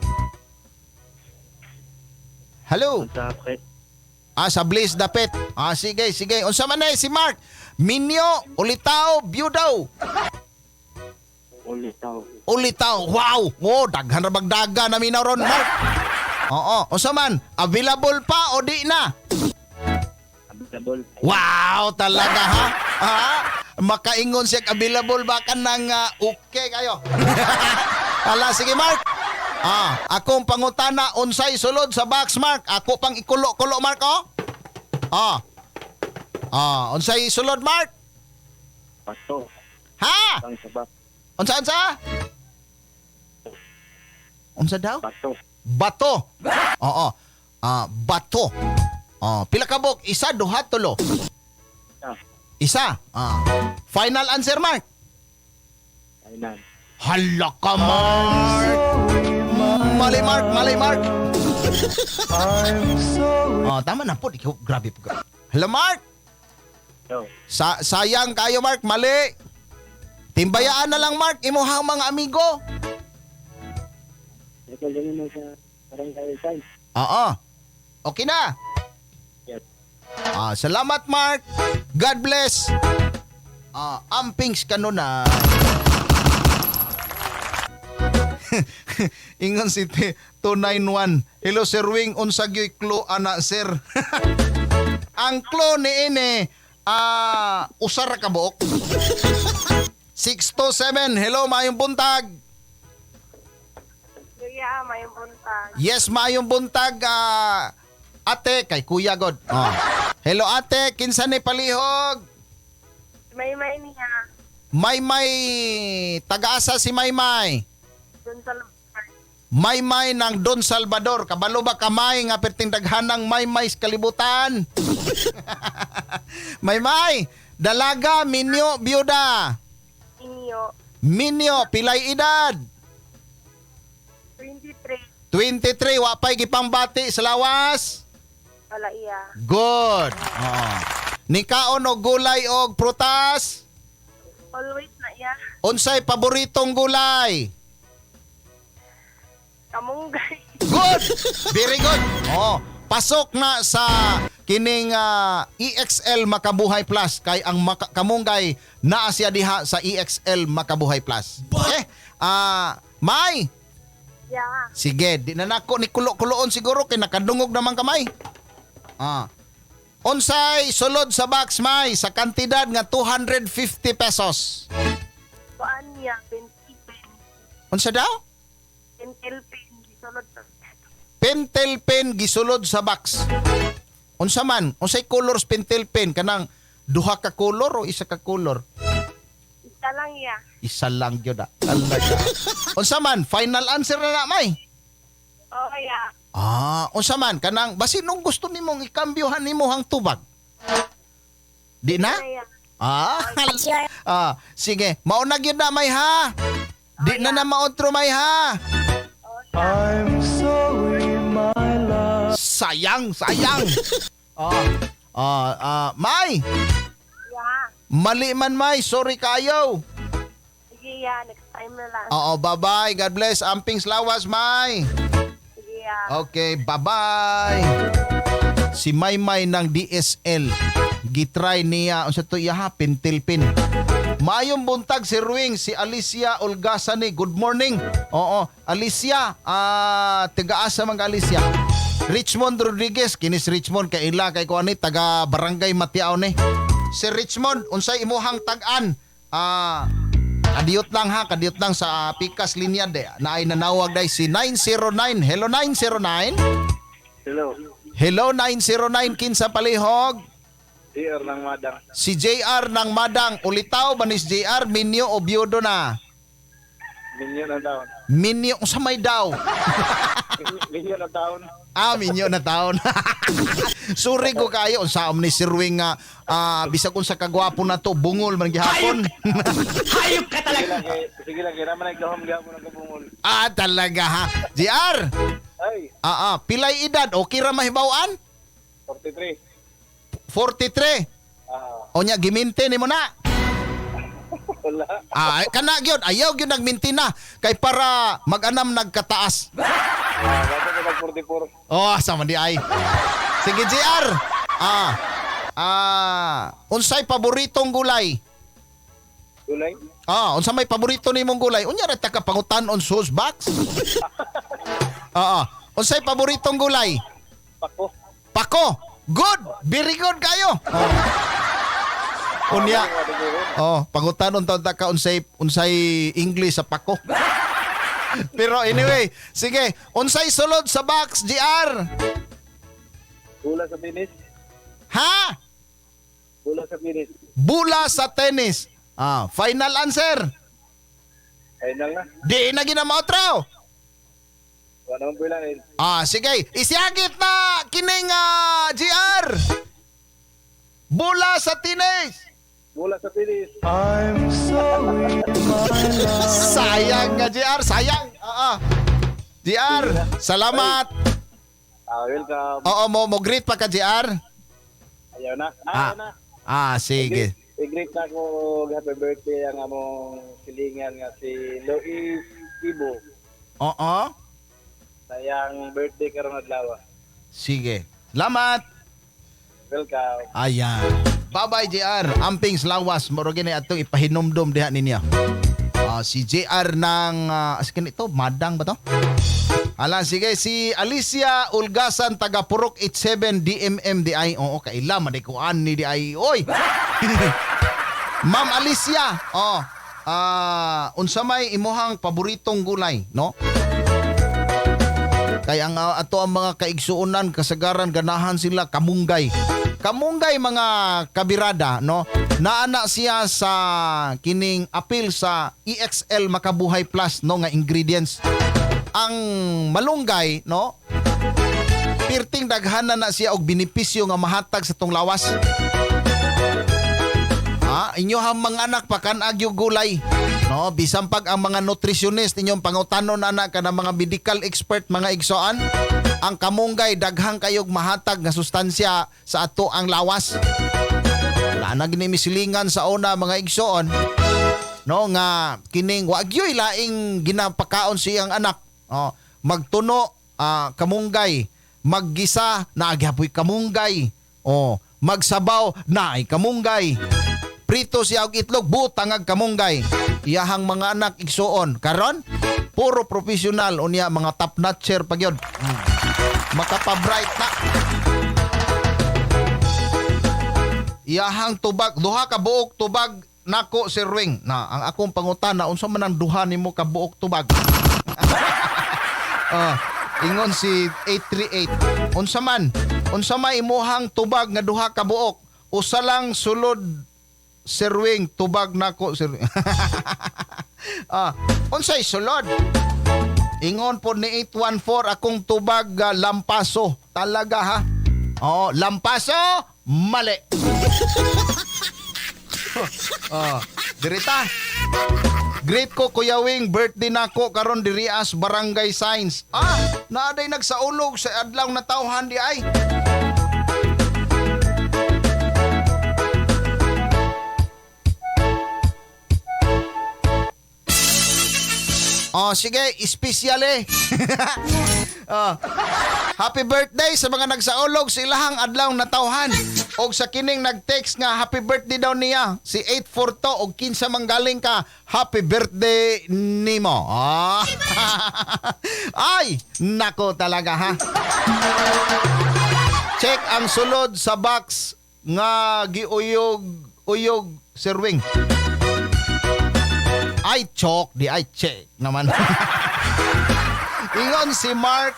[SPEAKER 6] Hello.
[SPEAKER 10] Dapat
[SPEAKER 6] Ah, sa Bliss dapit. Ah, sige, sige. Unsa man na eh, si Mark? Minyo, ulitaw, byudaw.
[SPEAKER 10] ulitaw.
[SPEAKER 6] Ulitaw. Wow! Oh, daghan ra bagdaga na minaw ron, Mark. Oo, unsa man? Available pa o di na?
[SPEAKER 10] Available.
[SPEAKER 6] Wow, talaga ha? Ha? Makaingon siya available ba ka ng okay kayo? Ala, sige Mark. Ah, akong pangutana unsay sulod sa box Mark. Ako pang ikulo-kulo Mark oh. Ah. Ah, unsay sulod Mark?
[SPEAKER 10] Pato.
[SPEAKER 6] Ha?
[SPEAKER 10] Ang sabak.
[SPEAKER 6] Unsa unsa? Unsa daw?
[SPEAKER 10] Bato.
[SPEAKER 6] Bato. Oo. Ah, bato. Oh, pila ka buok? Isa, duha, tulo.
[SPEAKER 10] Isa.
[SPEAKER 6] Isa. Ah. Final answer Mark.
[SPEAKER 10] Final.
[SPEAKER 6] Hala ka, Mark! Mali, Mark! Mali, Mark! Oh, tama na po. Ikaw, grabe po. Hello, Mark!
[SPEAKER 10] Hello.
[SPEAKER 6] Sayang kayo, Mark. Mali. Timbayaan na lang, Mark. Imuhang mga amigo.
[SPEAKER 10] Ito lang sa Barangay Sign.
[SPEAKER 6] Oo. Okay na.
[SPEAKER 10] Yes.
[SPEAKER 6] Ah, salamat, Mark. God bless. Ah, ampings ka nun na. Ingon si 291. Hello Sir Wing, unsa gyoy clue ana sir? Ang clue ni ini usar ra ka buok. 627. Hello, maayong buntag.
[SPEAKER 9] Kuya, may buntag.
[SPEAKER 6] Yes, maayong buntag ate kay Kuya God. Oh. Hello ate, kinsa ni palihog?
[SPEAKER 9] May may niya.
[SPEAKER 6] Maymay tagaasa si Maymay.
[SPEAKER 9] Dun sa lugar.
[SPEAKER 6] Maymay ng Don Salvador. Kabalo ba kamay nga perting daghanang maymay sa kalibutan? Maymay, dalaga, minyo, biyuda.
[SPEAKER 9] Inyo.
[SPEAKER 6] Minyo, pilay edad.
[SPEAKER 9] 23.
[SPEAKER 6] 23, wapay gipangbati sa lawas.
[SPEAKER 9] Wala iya.
[SPEAKER 6] Good. Oo. Nikaon og gulay og prutas.
[SPEAKER 9] Always na iya.
[SPEAKER 6] Unsay paboritong gulay?
[SPEAKER 9] Kamunggay.
[SPEAKER 6] Good. Very good. Oh, pasok na sa kining EXL Makabuhay Plus kay ang kamunggay naa siya diha sa EXL Makabuhay Plus. Okay? May.
[SPEAKER 9] Yeah.
[SPEAKER 6] Sige, di na nako ni kulo-kuloon siguro kay nakadungog naman kamay. Ah. Unsay sulod sa box May sa kantidad nga 250 pesos.
[SPEAKER 9] Kuan niya, 27.
[SPEAKER 6] Unsa daw?
[SPEAKER 9] Pentel pen. Sulod sa.
[SPEAKER 6] Pentel pen gisulod sa box. Unsa man? Unsay colors pentel pen kanang duha ka color o isa ka color?
[SPEAKER 9] Isa lang ya.
[SPEAKER 6] Isa lang gyud ah. Talaga. Unsa man? Final answer na na may.
[SPEAKER 9] Oh ya.
[SPEAKER 6] Ah, unsa man kanang basin nung gusto nimong ikambyohan nimo ang tubag. Di na?
[SPEAKER 9] Ya.
[SPEAKER 6] Ah, ah, sige. Mauna gyud na may ha. Di na na maotro may ha.
[SPEAKER 11] I'm sorry, my love.
[SPEAKER 6] Sayang, sayang. Ah, ah, ah, May.
[SPEAKER 9] Ya.
[SPEAKER 6] Mali man May, sorry kayo.
[SPEAKER 9] Sige ya, next time na lang.
[SPEAKER 6] Oo, bye-bye. God bless. Amping slawas, May.
[SPEAKER 9] Sige ya.
[SPEAKER 6] Okay, bye-bye. Si Maymay ng DSL. Gitry niya unsa to iya ha, pentel pin. Maayong buntag si Ruing, si Alicia Olgasani. Good morning. Oo, Alicia, taga-asa man ka, Alicia. Richmond Rodriguez, kinis Richmond kay ila kay kuan ni taga Barangay Matiaw ni. Si Richmond, unsay imuhang tag-an? Kadiyot lang ha, kadiyot lang sa Pikas Linya de. Naay nanawag day si 909. Hello 909.
[SPEAKER 10] Hello.
[SPEAKER 6] Hello 909 kinsa palihog.
[SPEAKER 10] DR ng Madang.
[SPEAKER 6] Si JR ng Madang ulitaw ba ni si JR minyo o biyudo na?
[SPEAKER 10] Minyo ng taon.
[SPEAKER 6] Minyo unsa may daw?
[SPEAKER 10] Minyo ng taon.
[SPEAKER 6] Ah, minyo na taon. Sorry ko kayo unsa ni si Ruing nga bisag unsa kagwapo na to bungol man gihapon.
[SPEAKER 8] Hayop ka talaga!
[SPEAKER 10] Sige lang, kaya naman nagkahom gihapon ang kabungol.
[SPEAKER 6] Ah, talaga ha. JR.
[SPEAKER 10] Ay,
[SPEAKER 6] Pilay edad okay ra mahibaw-an?
[SPEAKER 10] 43.
[SPEAKER 6] 43.
[SPEAKER 10] Ah,
[SPEAKER 6] O nya giminte nimo na.
[SPEAKER 10] wala.
[SPEAKER 6] Ah, kana gyud ayaw gyud nagminti na kay para mag-anam nagkataas.
[SPEAKER 10] Ah, dapat ko mag 44.
[SPEAKER 6] Oh, sama di ay. Sige JR. Unsay paboritong gulay?
[SPEAKER 10] Gulay?
[SPEAKER 6] Ah, unsa may paborito nimong gulay? Unya ra ta ka pangutan-on sauce box? Oo. Unsay paboritong gulay?
[SPEAKER 10] Pako.
[SPEAKER 6] Pako. Good. Very good kayo. Oh. Unya. Oh, pangutanon taon ta ka unsay unsay English sa pako. Pero anyway, sige, unsay sulod sa box GR?
[SPEAKER 10] Bula sa tennis.
[SPEAKER 6] Ha?
[SPEAKER 10] Bula sa tennis.
[SPEAKER 6] Bula sa tennis. Ah, final answer.
[SPEAKER 10] Final na.
[SPEAKER 6] Di na ginamaotraw.
[SPEAKER 10] Wala naman bilang eh.
[SPEAKER 6] Ah, sige. Isiyagit na kining GR. Bula sa tennis.
[SPEAKER 10] Bula sa tennis.
[SPEAKER 11] I'm sorry, my love.
[SPEAKER 6] Sayang nga GR, sayang. GR, salamat.
[SPEAKER 10] Ah, welcome.
[SPEAKER 6] Oo, mo greet pa ka GR.
[SPEAKER 10] Ayaw na. Ah, ayaw na.
[SPEAKER 6] Ah, sige.
[SPEAKER 10] I-greet na ako happy birthday ang among silingan nga si Luis Ibo.
[SPEAKER 6] Oo.
[SPEAKER 10] Sayang birthday karon adlaw.
[SPEAKER 6] Sige. Salamat.
[SPEAKER 10] Welcome.
[SPEAKER 6] Ayan. Bye-bye, JR. Amping slawas. Muro gini atong ipahinumdum diha ninyo. Si JR ng... Askin ito, Madang ba to? Ala, sige. Si Alicia Ulgasan, taga Purok 87 DMMDI. Oo, kaila. Madikuan ni DI. Oy! Ma'am Alicia. Oh, unsa may imuhang paboritong gulay, no? Kaya ang ato ang mga kaigsuonan, kasagaran, ganahan sila kamunggay. Kamunggay mga kabirada, no? Naana siya sa kining apil sa EXL Makabuhay Plus, no, nga ingredients. Ang malunggay, no? Pirting daghanan na siya og benepisyo nga mahatag sa tong lawas. Inyohang mga anak pakan-ag yung gulay. No, bisan pag ang mga nutritionist inyong pangutanon ana kana mga medical expert mga igsoan, ang kamunggay daghang kayog mahatag nga sustansya sa ato ang lawas. Wala na gini misilingan sa una mga igsoon. No nga kining wa gyoy laing ginapakaon siyang anak. Oh, magtuno kamunggay, maggisa naaghapoy kamunggay. Oh, magsabaw naay kamunggay. Prito siya og itlog, butang ag kamunggay. Iyahang mga anak igsuon. Karon, puro professional unya mga top notcher pag yun. Makapabright na. Iyahang tubag, duha ka buok tubag nako Sir Wing. Na ang akong pangutana unsa man ang duha nimo ka buok tubag? Ah, ingon si 838. Unsa man? Unsa may imuhang tubag nga duha ka buok? Usa lang sulod, Sir Wing, tubag nako, Sir. Ah, unsay sulod? Ingon po ni 814, akong tubag lampaso. Talaga ha? Oo, lampaso, mali. Oh, dirita. Great ko, Kuya Wing, birthday nako karon dirias Barangay Science. Ah, naaday nagsaulog sa adlaw na tawhan di ay. Oh, sige, espesyal eh. Oh. Happy birthday sa mga nagsaulog sa ilahang adlaw na tawhan. Og sa kining nag-text nga happy birthday daw niya si 842 og kinsa manggaling ka, happy birthday nimo. Ah. Ay, nako talaga ha. Check ang sulod sa box nga giuyog uyog, Sir Wing. Ay, chok, di ay check naman. Ingon si Mark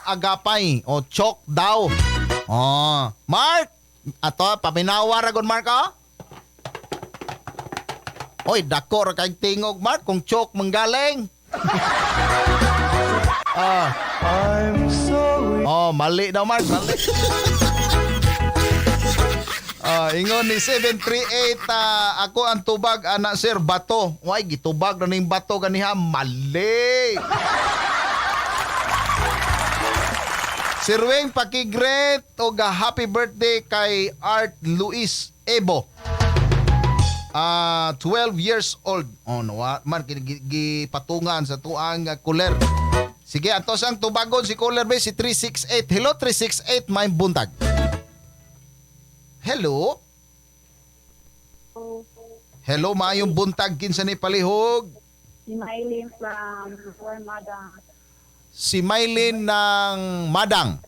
[SPEAKER 6] Agapay. O, chok daw. Oh, Mark! Ato, paminawa ra gud, Mark, oh. Oy, dako ra kay tingog, Mark, kung chok manggaling. Ah.
[SPEAKER 11] I'm sorry.
[SPEAKER 6] Oh, mali daw, Mark, mali. Ah, ingon ni 738, ako ang tubag ana sir, bato. Way gitubag na ning bato ganiha, mali. Sir Wing, pakigreet og happy birthday kay Art Luis Ebo. 12 years old. Oh no, man gipatungan sa tuang kuler. Sige, atos ang tubagon si kuler be si 368. Hello 368, may buntag. Hello? Hello, maayong buntag, kinsa ni palihog?
[SPEAKER 9] Si Mylene from Madang.
[SPEAKER 6] Si Mylene ng Madang.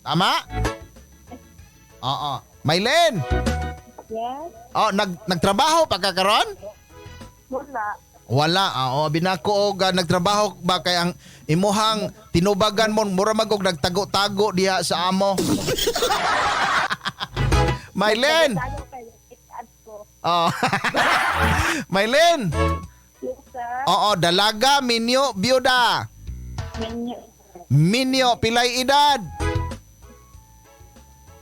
[SPEAKER 6] Tama? Oo. Mylene!
[SPEAKER 9] Yes?
[SPEAKER 6] Oh, nagtrabaho pa ka karon?
[SPEAKER 9] Wala.
[SPEAKER 6] Wala. Oo, binako og nagtrabaho ba kay ang imuhang tinubagan mo mura mag og nagtago-tago diha sa amo. Mylene. Oh. Mylene.
[SPEAKER 9] Yes, sir.
[SPEAKER 6] Oo, dalaga, minyo, biyuda.
[SPEAKER 9] Minyo.
[SPEAKER 6] Minyo, pilay edad?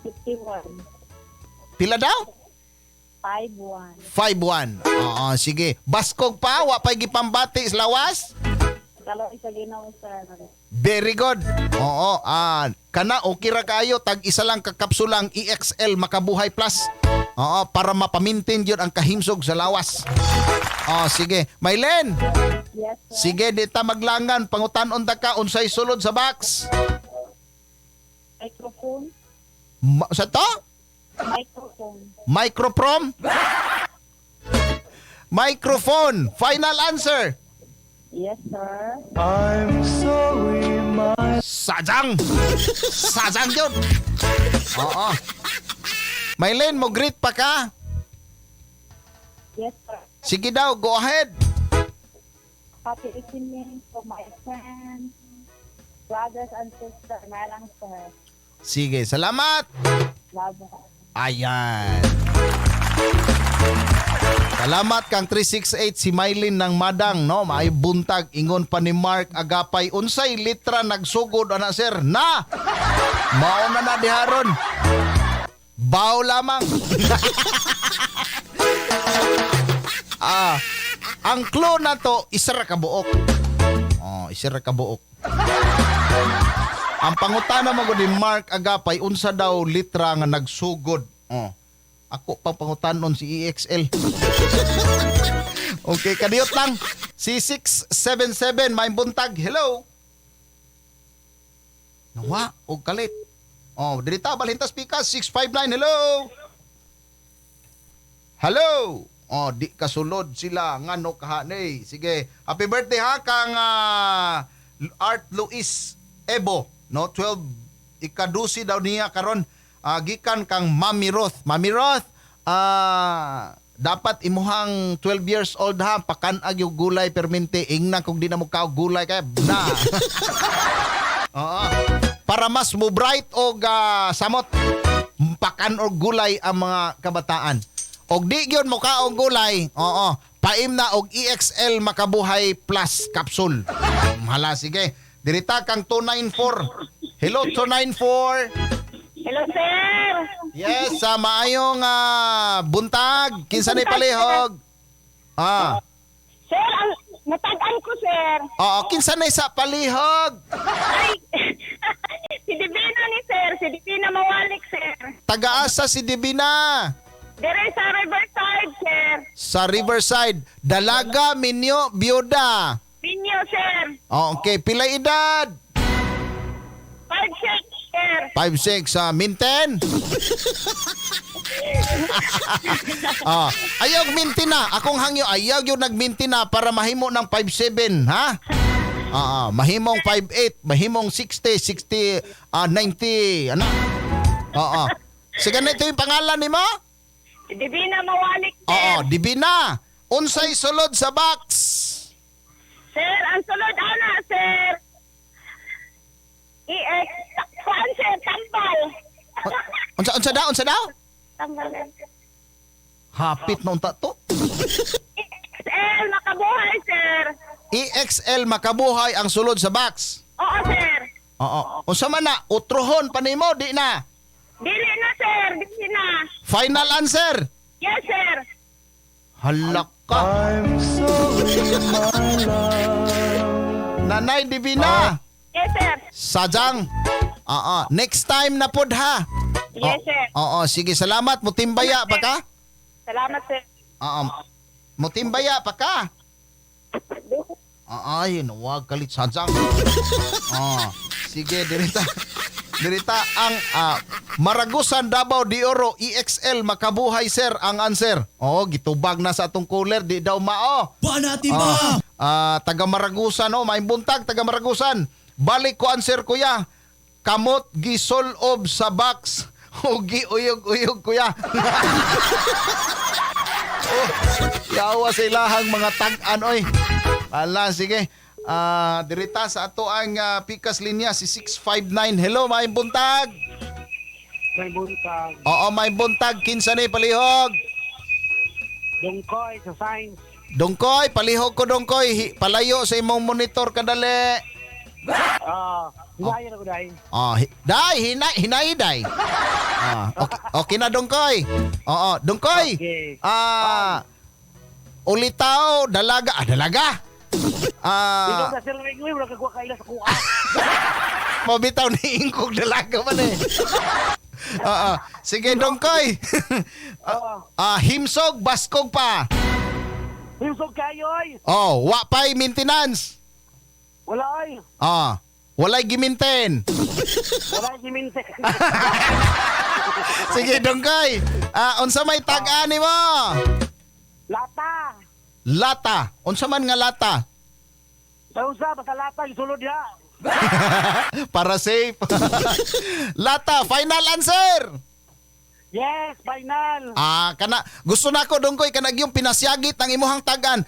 [SPEAKER 9] 51.
[SPEAKER 6] Pila daw?
[SPEAKER 9] 51.
[SPEAKER 6] 5'1. Oo, sige. Baskog pa, wa pa'y gipambati sa lawas?
[SPEAKER 9] Kalo isa Ginoo, sir.
[SPEAKER 6] Very good. Oo, kana okay ra kaayo, tag isa lang ka kapsula ang EXL Makabuhay Plus. Oo, para mapamintin yun ang kahimsog sa lawas. Oh, sige. Mylene.
[SPEAKER 9] Yes, sir.
[SPEAKER 6] Sige, di ta maglangan. Pangutan-on ta ka unsay sulod sa box.
[SPEAKER 9] Microphone.
[SPEAKER 6] Sa to?
[SPEAKER 9] Microphone.
[SPEAKER 6] Microprom? Microphone. Final answer.
[SPEAKER 9] Yes, sir.
[SPEAKER 11] I'm sorry, my
[SPEAKER 6] Sajang. Sajang yun. Oo. Mylene, mo greet pa ka?
[SPEAKER 9] Yes, sir.
[SPEAKER 6] Sige daw, go ahead.
[SPEAKER 9] Happy evening to my friends, brothers and sisters. Malang, sir.
[SPEAKER 6] Sige, salamat.
[SPEAKER 9] Love.
[SPEAKER 6] Ayan. Salamat kang 368 si Mylene ng Madang, no? May buntag ingon pa ni Mark Agapay, unsay litra nagsugod ana sir? Na. Mao na na diharon. Baw lamang. Ang clue na to, isa ra ka buok. Oh, isa ra ka buok. Ang pangutana mo ni Mark Agapay, unsa daw litra nga nagsugod? Oh. Ako pang pangutanon si EXL. Okay, kadiyot lang. Si 677, may buntag. Hello. Nawa, og kalit. Oh, dirita balhintas pikas 659. Hello. Hello. Oh, di kasulod sila ngano kahani. Sige, happy birthday ha kang Art Luis Ebo, no? 12 ikadusi daw niya karon. Gikan kang Mami Ruth. Mami Ruth, Dapat imuhang 12 years old ha, pakanag yung gulay permente, ingna kung di na mo kaog gulay kay na. Oo. Para mas mo bright og samot, pakan og gulay ang mga kabataan. Og di gyud mo kaog gulay, oo, paim na og EXL Makabuhay Plus capsule. Hala, sige. Dirita kang 294. Hello, 294.
[SPEAKER 9] Hello, sir.
[SPEAKER 6] Yes, sa maayong buntag. Kinsa ni palihog? Ah.
[SPEAKER 9] Sir, ang natag-an ko, sir.
[SPEAKER 6] Oo, kinsa ni sa palihog?
[SPEAKER 9] Ay, si Divina ni sir. Si Divina Mawalik, sir.
[SPEAKER 6] Tagaasa si Divina.
[SPEAKER 9] Dire sa Riverside, sir.
[SPEAKER 6] Sa Riverside, dalaga, minyo, biyuda.
[SPEAKER 9] Minyo, sir.
[SPEAKER 6] Oh, okay, pila edad?
[SPEAKER 9] 5'6", sir.
[SPEAKER 6] 5'6", minten? Ah, ayaw mintin na. Akong hangyo, ayaw yung nagmintin na para mahimo ng 5'7", ha? Mahimong 5'8", mahimong 60, 60, 90, ano? Oo. Sige na, ito yung pangalan ni mo?
[SPEAKER 9] Divina Mawalik, sir.
[SPEAKER 6] Oo, Divina. Unsay sulod sa box?
[SPEAKER 9] Sir, ang sulod ana, sir. EX, kuan, sir, tambal.
[SPEAKER 6] Unsa daw? Unsa daw?
[SPEAKER 9] Tambal.
[SPEAKER 6] Hapit na unta to.
[SPEAKER 9] EXL, makabuhay, sir.
[SPEAKER 6] EXL Makabuhay ang sulod sa box.
[SPEAKER 9] Oo, sir.
[SPEAKER 6] Oo. Unsa man na utrohon pa nimo di na.
[SPEAKER 9] Dili na, sir. Dili na.
[SPEAKER 6] Final answer.
[SPEAKER 9] Yes, sir.
[SPEAKER 6] Halak ka.
[SPEAKER 11] I'm sorry, my love.
[SPEAKER 6] Nanay Divina.
[SPEAKER 9] Yes, sir.
[SPEAKER 6] Sajang. Oo. Next time na pod ha.
[SPEAKER 9] Yes, sir.
[SPEAKER 6] Oo, sige, salamat. Mutimbaya pa ka?
[SPEAKER 9] Salamat, sir.
[SPEAKER 6] Oo. Mutimbaya pa ka? Ay, wag kalit sajang. Oo. Sige, dirita. Dirita ang Maragusan Davao de Oro EXL Makabuhay sir ang answer. Oo, gitubag na sa atong cooler di daw mao.
[SPEAKER 1] Banati ba?
[SPEAKER 6] Taga Maragusan oh, may buntag taga Maragusan. Balik ko answer kuya. Kamot gisolob sa box o giuyog-uyog kuya. Oh, yawa sa ilahang mga tag-an oy. Ala, sige. Dirita sa ato ang pikas linya si 659. Hello, may buntag.
[SPEAKER 10] May buntag.
[SPEAKER 6] Oo, may buntag. Kinsa ni palihog?
[SPEAKER 10] Dungkoy sa science.
[SPEAKER 6] Dongkoy, palihog ko Dongkoy. Palayo sa imong monitor kadali.
[SPEAKER 10] Hinayan ako dahil.
[SPEAKER 6] Oh, day, hinay day. Okay, okay na Dongkoy. Oo, Dongkoy.
[SPEAKER 10] Okay.
[SPEAKER 6] Ulitaw, dalaga, dalaga.
[SPEAKER 10] Ikaw na sir Ringoy, wala kagwa kaila sa kuha.
[SPEAKER 6] Mabitaw ni ingkog dalaga man eh. Oo. Sige, Dongkoy. Himsog, baskog pa.
[SPEAKER 10] Himsog kayo ay.
[SPEAKER 6] Oh, wa pa'y maintenance.
[SPEAKER 10] Wala ay.
[SPEAKER 6] Walay giminten.
[SPEAKER 10] Wala giminten.
[SPEAKER 6] Sige, Dongkoy. Unsa may tag-ani mo?
[SPEAKER 10] Lata.
[SPEAKER 6] Lata. Unsa man nga lata?
[SPEAKER 10] Sa unsa basta lata isulod ya.
[SPEAKER 6] Para safe. Lata, final answer.
[SPEAKER 10] Yes, final.
[SPEAKER 6] Kana gusto nako Dongkoy kanag yung pinasyagit ang imuhang tag-an.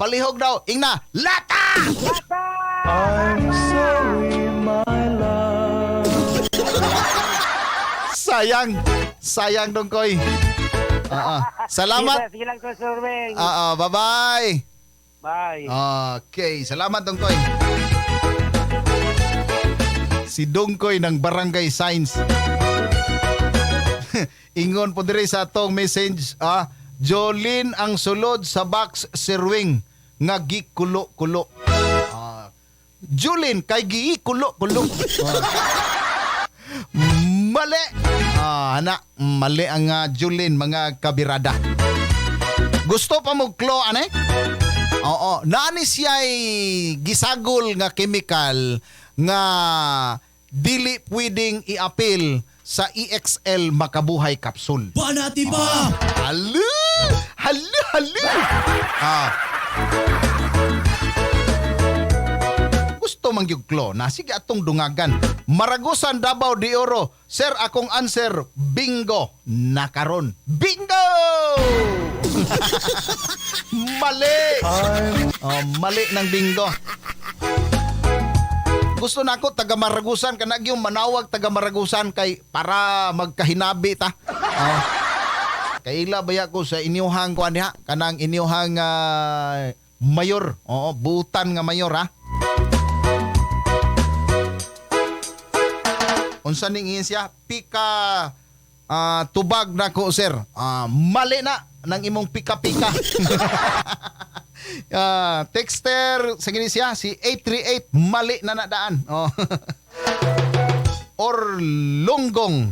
[SPEAKER 6] Palihog daw ingna lata.
[SPEAKER 10] Lata.
[SPEAKER 11] I'm sorry, my love.
[SPEAKER 6] Sayang. Sayang Dongkoy. Salamat.
[SPEAKER 10] Sige lang, Sir Weng.
[SPEAKER 6] Bye-bye.
[SPEAKER 10] Bye.
[SPEAKER 6] Okay, salamat Dongkoy. Si Dongkoy ng Barangay Science. Ingon po diri sa atong message, Jolene ang sulod sa box Sir Wing nga gikulo-kulo. Jolene kay gikulo-kulo. Mali. Ana, mali ang Jolene mga kabirada. Gusto pa mo klo ane? Oo, naani siya'y gisagol nga chemical nga dili pwedeng i-appeal sa EXL Makabuhay Capsule.
[SPEAKER 1] Banati ba?
[SPEAKER 6] Halu! Halu! Halu! Gusto man gyud clue. Na sige atong dungagan. Maragusan, Davao de Oro. Sir, akong answer bingo. Nakaron. Bingo! Mali. Oh, mali ng bingo. Gusto na ako taga Maragusan kana gyud manawag taga Maragusan kay para magkahinabi ta. Oh. Kaila baya ko sa inyuhang kuan diha kanang inyuhang mayor. Oo, butan nga mayor ha. Unsa ning ingon siya? Pika tubag na ko, sir. Mali na ng imong pika-pika. Texter sige ni siya si 838, mali na nadaan. Oh. Or lunggong.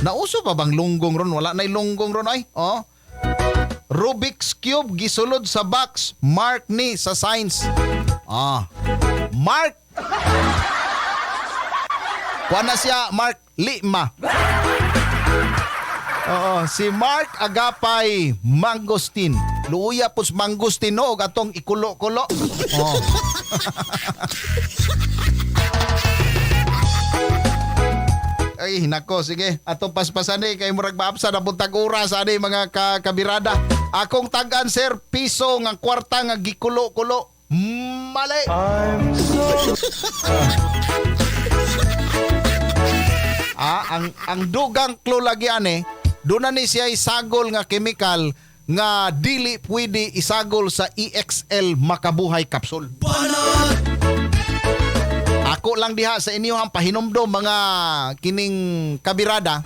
[SPEAKER 6] Nauso pa bang lunggong ron? Wala na'y lunggong ron ay. Oh. Rubik's Cube gisulod sa box. Mark ni sa science. Mark. Kuha na siya, Mark Lima. Oo, si Mark Agapay Mangosteen. Luuya pos mangosteen no, og atong ikulo-kulo. Oh. Ay, nako, sige. Atong paspasan eh, kay murag maapsa na buntag oras ani mga kabirada. Akong tag-an, sir, piso nga kwarta nga gikulo-kulo. Mali.
[SPEAKER 11] I'm so
[SPEAKER 6] Ang dugang clue lagi ani, doon na ni siya isagol nga chemical nga dili pwede isagol sa EXL Makabuhay Capsule. Ako lang diha sa inyo ang pahinomdom mga kining kabirada.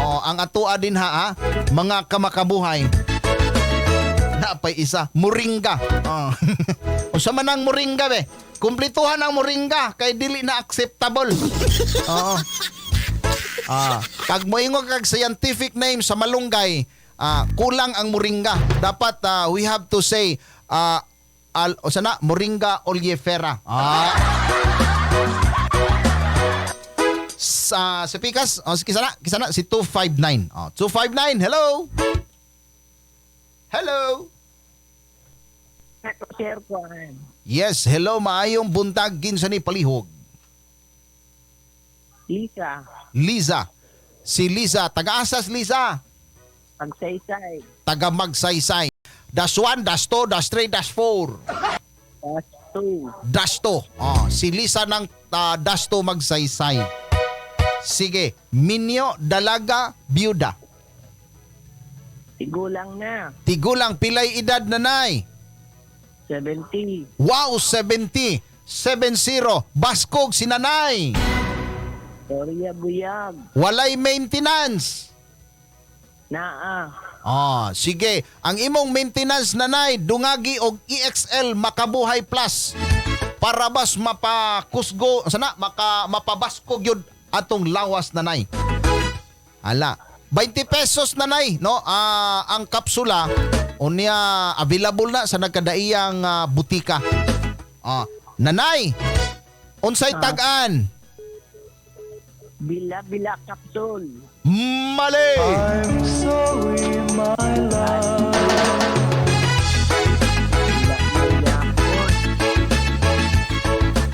[SPEAKER 6] Oh, ang atoa din ha, mga kamakabuhay. Napay isa, moringa. Oh. Unsa man ang moringa be? Kumplituhan ang moringa kay dili na acceptable. Oo. Pag moingon kag scientific name sa malunggay, kulang ang moringa. Dapat we have to say o sana moringa oleifera. Sa pikas, oh, kisana si 259. Oh, 259. Hello. Hello.
[SPEAKER 9] Sir Juan.
[SPEAKER 6] Yes, hello, maayong buntag, kinsa ni palihog?
[SPEAKER 9] Lisa.
[SPEAKER 6] Liza. Si Liza, taga-asas Liza?
[SPEAKER 9] Magsaysay.
[SPEAKER 6] Taga Magsaysay. Dash 1, dash 2, dash 3, dash 4.
[SPEAKER 9] Dash 2.
[SPEAKER 6] Dash 2. Oh, si Lisa ng dash 2 Magsaysay. Sige, minyo, dalaga, byuda.
[SPEAKER 9] Tigulang na.
[SPEAKER 6] Tigulang, pilay edad nanay?
[SPEAKER 9] 70.
[SPEAKER 6] Wow, 70. 70. Baskog si nanay.
[SPEAKER 9] Gloria Buyag.
[SPEAKER 6] Walay maintenance.
[SPEAKER 9] Naa.
[SPEAKER 6] Sige. Ang imong maintenance nanay, dungagi og EXL Makabuhay Plus. Para bas mapakusgo, sana mapabaskog yun atong lawas nanay. Ala, 20 pesos nanay, no? Ang kapsula unya available na sa nagkadaiyang butika. Nanay, unsay tag-an?
[SPEAKER 9] Bila-bila capsule.
[SPEAKER 6] Mali.
[SPEAKER 11] I'm sorry, my love.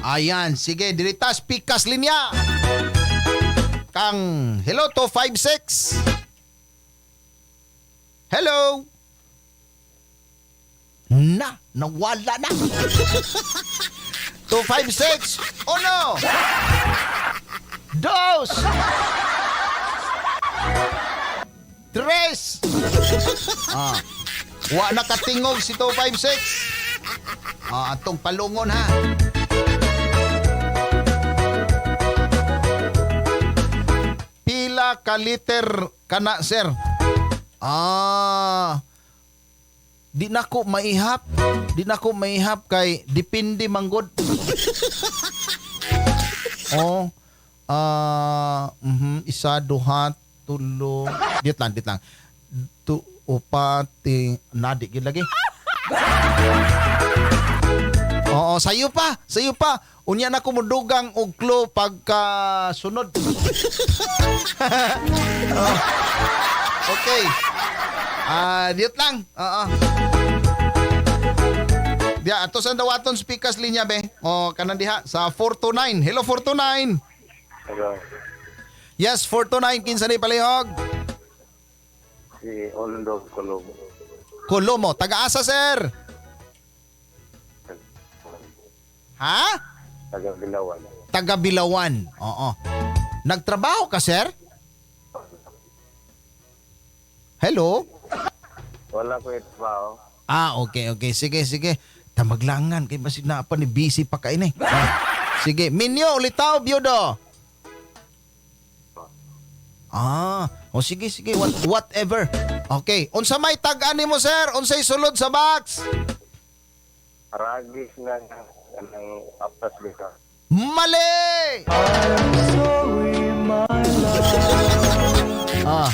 [SPEAKER 6] Ayan, sige, diritas pikas linya. Kang hello 256. Hello. Na, nawala na. 256. Uno. Dos. Tres. Wa nakatingog si 256. Atong palungon ha. Pila ka liter kana, sir? Di na ko maihap. Di na ko maihap kay depende manggod. Oh. Isa, duha, tulo. Dit lang, dit lang. Tu, upat, ting, nadi, gid lagi. Oo, sayo pa, sayo pa. Unya na ko mudugang og clue pagka sunod. Oh. Okay. Dit lang. Oo. Diya, ato sa dawaton speakers linya be. O kanan diha sa 429. Hello 429.
[SPEAKER 10] Hello.
[SPEAKER 6] Yes, 429 kinsa ni palihog?
[SPEAKER 10] Si Ondo Colomo.
[SPEAKER 6] Colomo, taga-asa sir. Ha?
[SPEAKER 10] Taga Bilawan.
[SPEAKER 6] Taga Bilawan. Oo. Nagtrabaho ka, sir? Hello?
[SPEAKER 10] Wala ko trabaho.
[SPEAKER 6] Ah, okay, okay. Sige, sige. Tamaglangan kay basig na pa ni busy pa kain eh. Ah, sige, Minyo ulitaw byudo. Ah, o sige, sige, whatever. Okay, unsa may tag-an nimo, sir? Unsay sulod sa box?
[SPEAKER 10] Ragis na ng aptas dito.
[SPEAKER 6] Mali!
[SPEAKER 11] I'm sorry, my love.
[SPEAKER 6] Ah.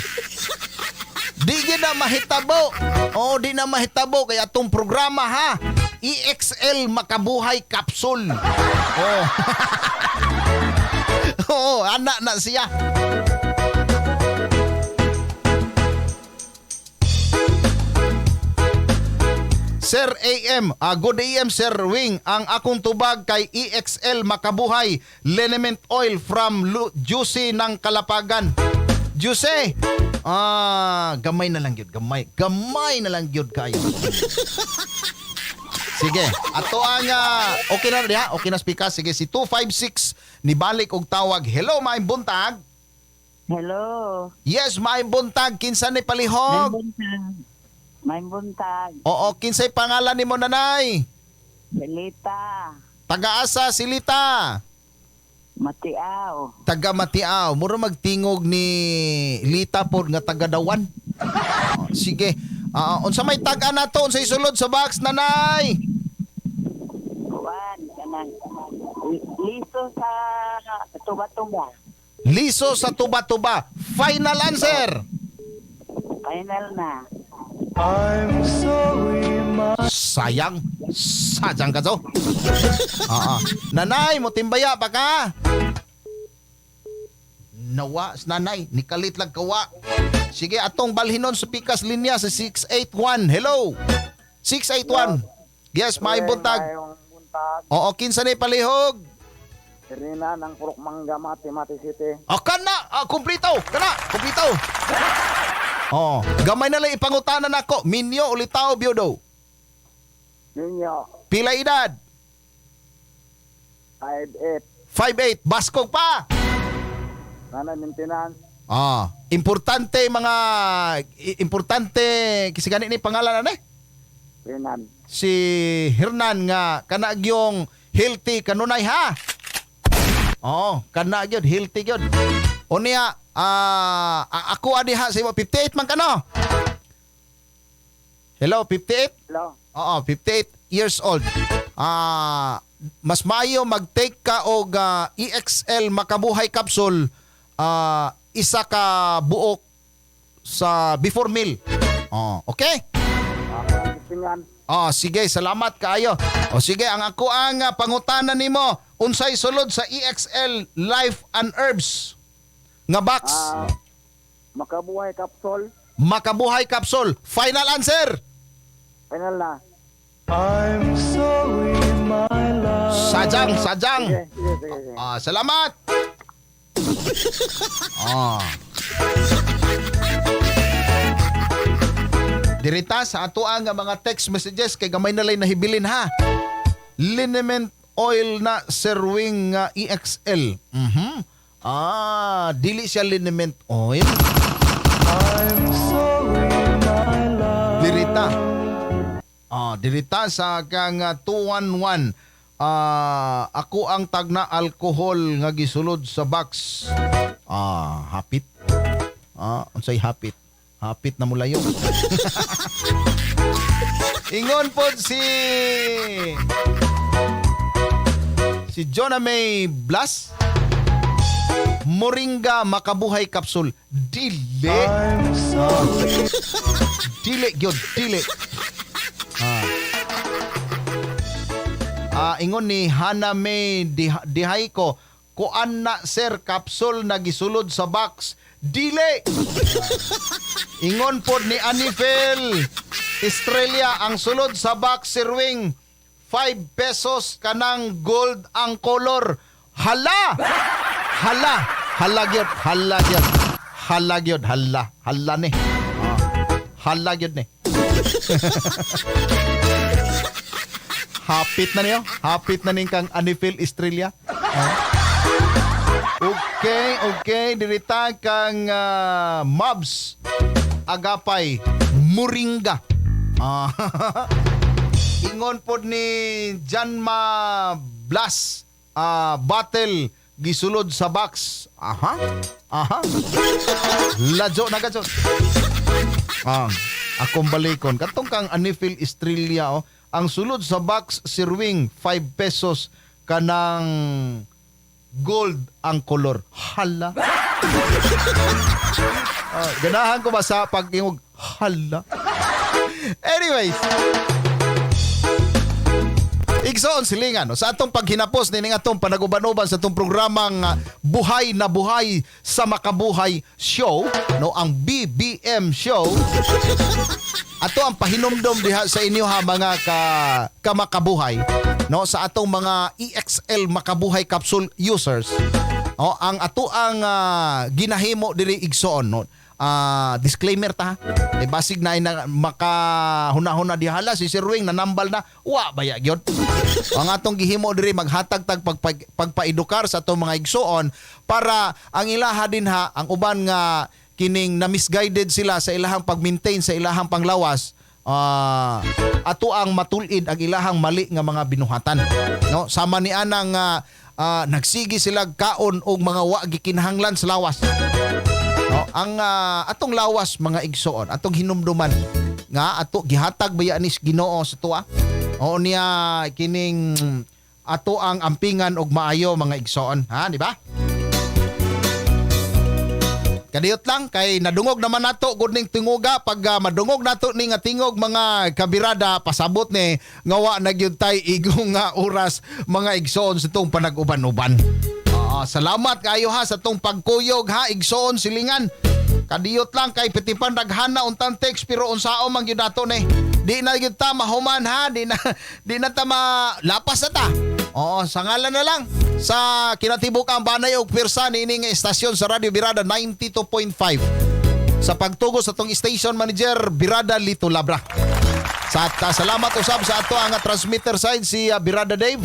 [SPEAKER 6] Di gyud na mahitabo. Oo, di na mahitabo kay atong programa ha. EXL Makabuhay Capsule. Oh. Oo, ana na siya. Sir AM, good AM Sir Wing, ang akong tubag kay EXL Makabuhay Liniment Oil from Juicy ng Kalapagan. Juicy! Ah, gamay na lang gyud, gamay. Gamay na lang gyud kayo. Sige, ato ang okay na diha, okay na speaker. Sige, si 256 nibalik og tawag. Hello, maayong buntag.
[SPEAKER 9] Hello.
[SPEAKER 6] Yes, maayong buntag. Kinsa ni palihog?
[SPEAKER 9] Maayong buntag.
[SPEAKER 6] Oo, kinsay pangalan nimo nanay?
[SPEAKER 9] Silita.
[SPEAKER 6] Taga-asa Silita.
[SPEAKER 9] Matiaw.
[SPEAKER 6] Taga Matiaw. Mura magtingog ni Lita pod nga taga Dawan. Oh, sige. Unsa may tag-an nato unsay sulod sa box nanay?
[SPEAKER 9] Kuan kanang liso sa tuba-tuba.
[SPEAKER 6] Liso sa tuba-tuba. Final answer.
[SPEAKER 9] Final na.
[SPEAKER 11] I'm sorry, my
[SPEAKER 6] Sayang. Sadyang ka to. Oo. Nanay, motimbaya pa ka. Nawa, nanay, nikalit lang kawa. Sige, atong balhinon sa pikas linya sa 681. Hello. 681. Yes, may buntag.
[SPEAKER 10] Buntag.
[SPEAKER 6] Oo, kinsa ni palihog?
[SPEAKER 10] Irina ng Purok Mangga, Mati, Mati City.
[SPEAKER 6] O, kana, ah, kumplito, kana, kumplito. Oh, gamay na lang ipangutanan nako. Minyo ulitaw biyudo.
[SPEAKER 10] Ninyo,
[SPEAKER 6] Pila edad?
[SPEAKER 10] 5'8".
[SPEAKER 6] 5'8". Baskog pa.
[SPEAKER 10] Nana maintenance.
[SPEAKER 6] Ah, importante mga importante kasi gani ni pangalan ano eh?
[SPEAKER 10] Renan.
[SPEAKER 6] Si Hernan nga kana gyung healthy kanunay ha. Oh, kana gyud healthy gyud. Unya ako adiha sa imo 58 man kano. Hello, 58?
[SPEAKER 10] Hello.
[SPEAKER 6] Oo, 58 years old. Mas maayo mag-take ka og EXL Makabuhay capsule isa ka buok sa before meal. Oh, okay? Oh, sige, salamat kaayo. O sige, ang ako ang pangutana nimo, unsay sulod sa EXL Life and Herbs nga box?
[SPEAKER 10] Makabuhay capsule.
[SPEAKER 6] Makabuhay capsule. Final answer.
[SPEAKER 10] Final na.
[SPEAKER 11] I'm sorry, my love.
[SPEAKER 6] Sajang, sajang.
[SPEAKER 10] Sige, sige, sige.
[SPEAKER 6] Salamat. Dirita sa ato ang mga text messages kay gamay na lay nahibilin ha. Liniment oil na Sir Wing nga EXL. Mhm. Dili siya liniment oil.
[SPEAKER 11] I'm sorry, my love.
[SPEAKER 6] Dirita. Dirita sa kang 211. Ako ang tagna alkohol nga gisulod sa box. Hapit. Unsay hapit? Hapit na mulayo. Ingon pod si Jonah May Blas. Moringa Makabuhay capsule. Dili.
[SPEAKER 11] I'm sorry.
[SPEAKER 6] Dili gyud, dili. Ingon ni Hannah May Dihayko, kuan na sir capsule na gisulod sa box. Dili. Ingon pod ni Anifel Estrella, ang sulod sa box Sir Wing, 5 pesos kanang gold ang color. Hala! Hala! Hala gyud, hala gyud. Hala gyud, hala. Hala ni. Ah. Hala gyud ni. Hapit na niyo. Hapit na ning kang Anifil Estrella. Ah. Okay, okay. Dirita kang Mobs Agapay Muringa. Ah. Ingon pod ni Janma Blas, battle gisulod sa box. Aha. Aha. Ladyo na gadyo. Ah, akong balikon. Katong kang Anifil Estrella, oh, ang sulod sa box sirwing 5 pesos kanang gold ang kolor. Hala. Ah, ganahan ko ba sa pag-ingog hala. Anyways, igsoon silingan, no? Sa atong paghinapos nining atong panaguban-uban sa atong programang Buhay na Buhay sa Makabuhay Show, no, ang BBM Show. Ato ang pahinumdom diha sa inyo ha mga ka kamakabuhay, no, sa atong mga EXL Makabuhay Capsule users. No, ang ato ang ginahimo diri igsoon, no. Disclaimer ta. Eh, basig na na makahuna-huna di hala si Sir Wing nanambal na wa baya gyud. Ang atong gihimo diri maghatag tag pagpaedukar sa atong mga igsoon para ang ilaha din ha ang uban nga kining na misguided sila sa ilahang pag-maintain sa ilahang panglawas, ato ang matulid ang ilahang mali nga mga binuhatan, no, sama ni anang nagsigi sila kaon og mga wa gikinahanglan sa lawas. No, ang atong lawas mga igsoon, atong hinumduman nga ato gihatag baya ni Ginoo sa tuwa. Oo niya kining ato ang ampingan og maayo mga igsoon, ha, di ba? Kadiyot lang kay nadungog naman nato gud ning tingoga pag madungog nato ni nga tingog mga kabirada pasabot ni nga wa na gyud tay igong nga oras mga igsoon sa tong panag-uban-uban. Salamat kayo ha sa tong pagkuyog ha igsoon silingan. Kadiyot lang kay petipan daghana untang text pero unsao man gyud ato ni. Di na gyud ta mahuman ha, di na ta malapas na ta. Oo, sa ngalan na lang sa kinatibuk ang banay og pirsa niini nga estasyon sa Radio Birada 92.5. Sa pagtugo sa tong station manager Birada Lito Labra. Sa salamat usab sa ato ang transmitter side si Birada Dave.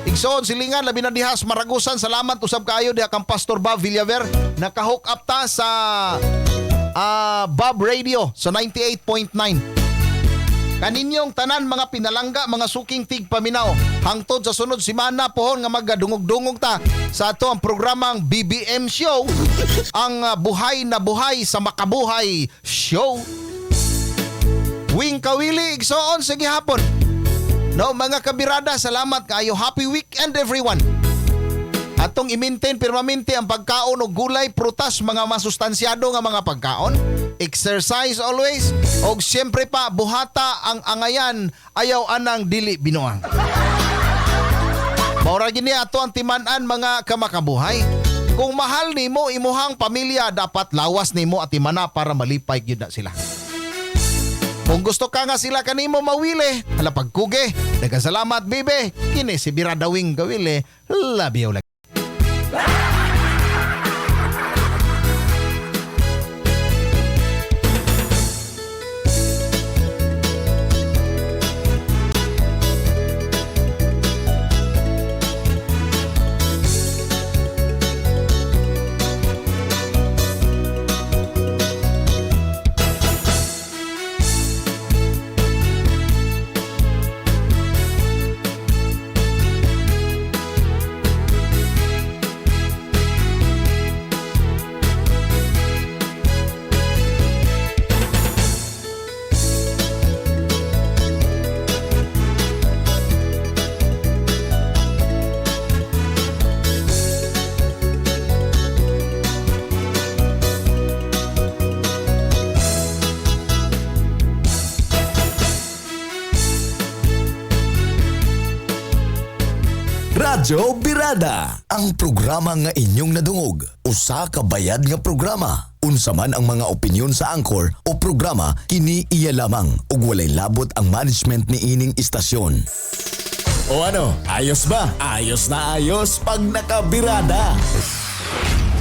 [SPEAKER 6] Igsoon silingan labi na dihas Maragusan, salamat usab kaayo diha kang Pastor Bob Villaver, naka-hook up ta sa Bob Radio sa 98.9. Kaninyong tanan mga pinalangga, mga suking tigpaminaw, hangtod sa sunod semana pohon nga magadungog-dungog ta sa ato ang programang BBM Show, ang Buhay na Buhay sa Makabuhay Show. Wing Kawili igsoon sige hapon. No, mga kabirada, salamat kaayo. Happy weekend everyone. Atong i-maintain permanente ang pagkaon og gulay, prutas, mga masustansyado nga mga pagkaon. Exercise always. Og siyempre pa, buhata ang angayan, ayaw anang dili binuang. Maura gini ato ang timan-an mga kamakabuhay. Kung mahal nimo imuhang pamilya, dapat lawas nimo at timana para malipay gyud na sila. Kung gusto ka nga sila kanimo mawili, hala pagkuge. Daghang salamat bibe. Kini si Birada Wing Gawili. Love you.
[SPEAKER 3] Radyo Birada, ang programa nga inyong nadungog, usa ka bayad nga programa. Unsa man ang mga opinyon sa anchor o programa, kini iya lamang ug walay labot ang management ni ining istasyon. O ano, ayos ba? Ayos na ayos pag nakabirada.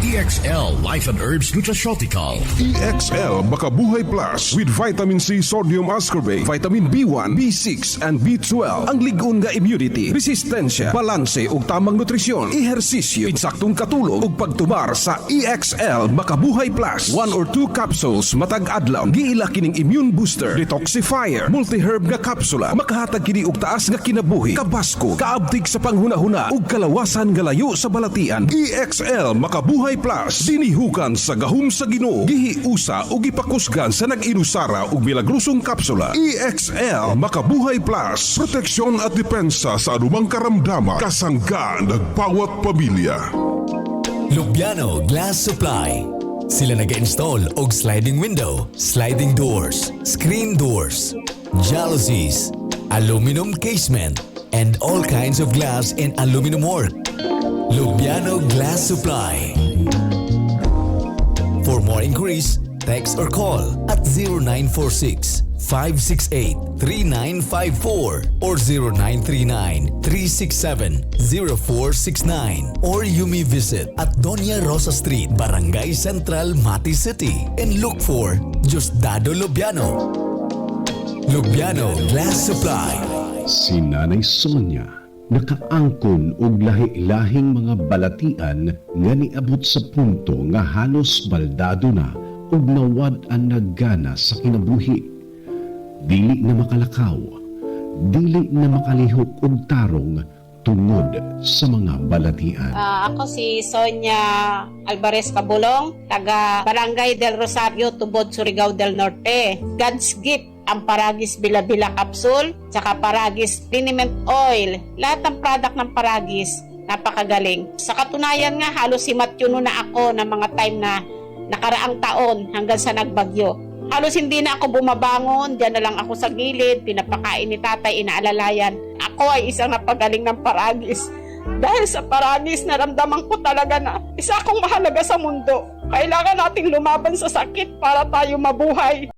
[SPEAKER 1] EXL Life and Herbs Nutraceutical.
[SPEAKER 5] EXL Makabuhay Plus with Vitamin C, Sodium Ascorbate, Vitamin B1, B6, and B12. Ang lig-on nga immunity, resistensya, balanse ug tamang nutrisyon, ehersisyo, insaktong katulog ug pagtumar sa EXL Makabuhay Plus. 1 or 2 capsules matag adlaw. Giila kining immune booster, detoxifier, multi-herb nga kapsula. Makahatag kini og taas nga kinabuhi, kabasko, kaabtik sa panghuna-huna ug kalawasan nga layo sa balatian. EXL Makabuhay Plus, dinihukan sa gahom sa Ginoo, gihiusa ug gipakusgan sa nag-inusara ug milagrosong kapsula. EXL Makabuhay Plus, proteksyon at depensa sa anumang karamdaman, kasangga ng bawat pamilya.
[SPEAKER 3] Lubiano Glass Supply. Sila nag-install og sliding window, sliding doors, screen doors, jalousies, aluminum casement, and all kinds of glass and aluminum work. Lubiano Glass Supply. For more inquiries, text or call at 0946 568 3954 or 0939 367 0469, or you may visit at Doña Rosa Street, Barangay Central, Mati City, and look for Diosdado Lubiano. Lubiano Glass Supply.
[SPEAKER 12] Si Nanay Sonia nakaangkon og lahi-lahing mga balatian nga niabot sa punto nga halos baldado na ug nawad-an na gana sa kinabuhi. Dili na makalakaw, dili na makalihok og tarong tungod sa mga balatian.
[SPEAKER 13] Ako si Sonia Alvarez Cabulong, taga Barangay del Rosario, Tubod, Surigao del Norte. God's gift ang Paragis Bila-Bila Capsule, tsaka Paragis Liniment Oil. Lahat ng product ng Paragis, napakagaling. Sa katunayan nga, halos himatyuno na ako ng mga time na nakaraang taon hanggang sa nagbagyo. Halos hindi na ako bumabangon, diyan na lang ako sa gilid, pinapakain ni tatay, inaalalayan. Ako ay isang napagaling ng Paragis. Dahil sa Paragis, naramdaman ko talaga na isa akong mahalaga sa mundo. Kailangan nating lumaban sa sakit para tayo mabuhay.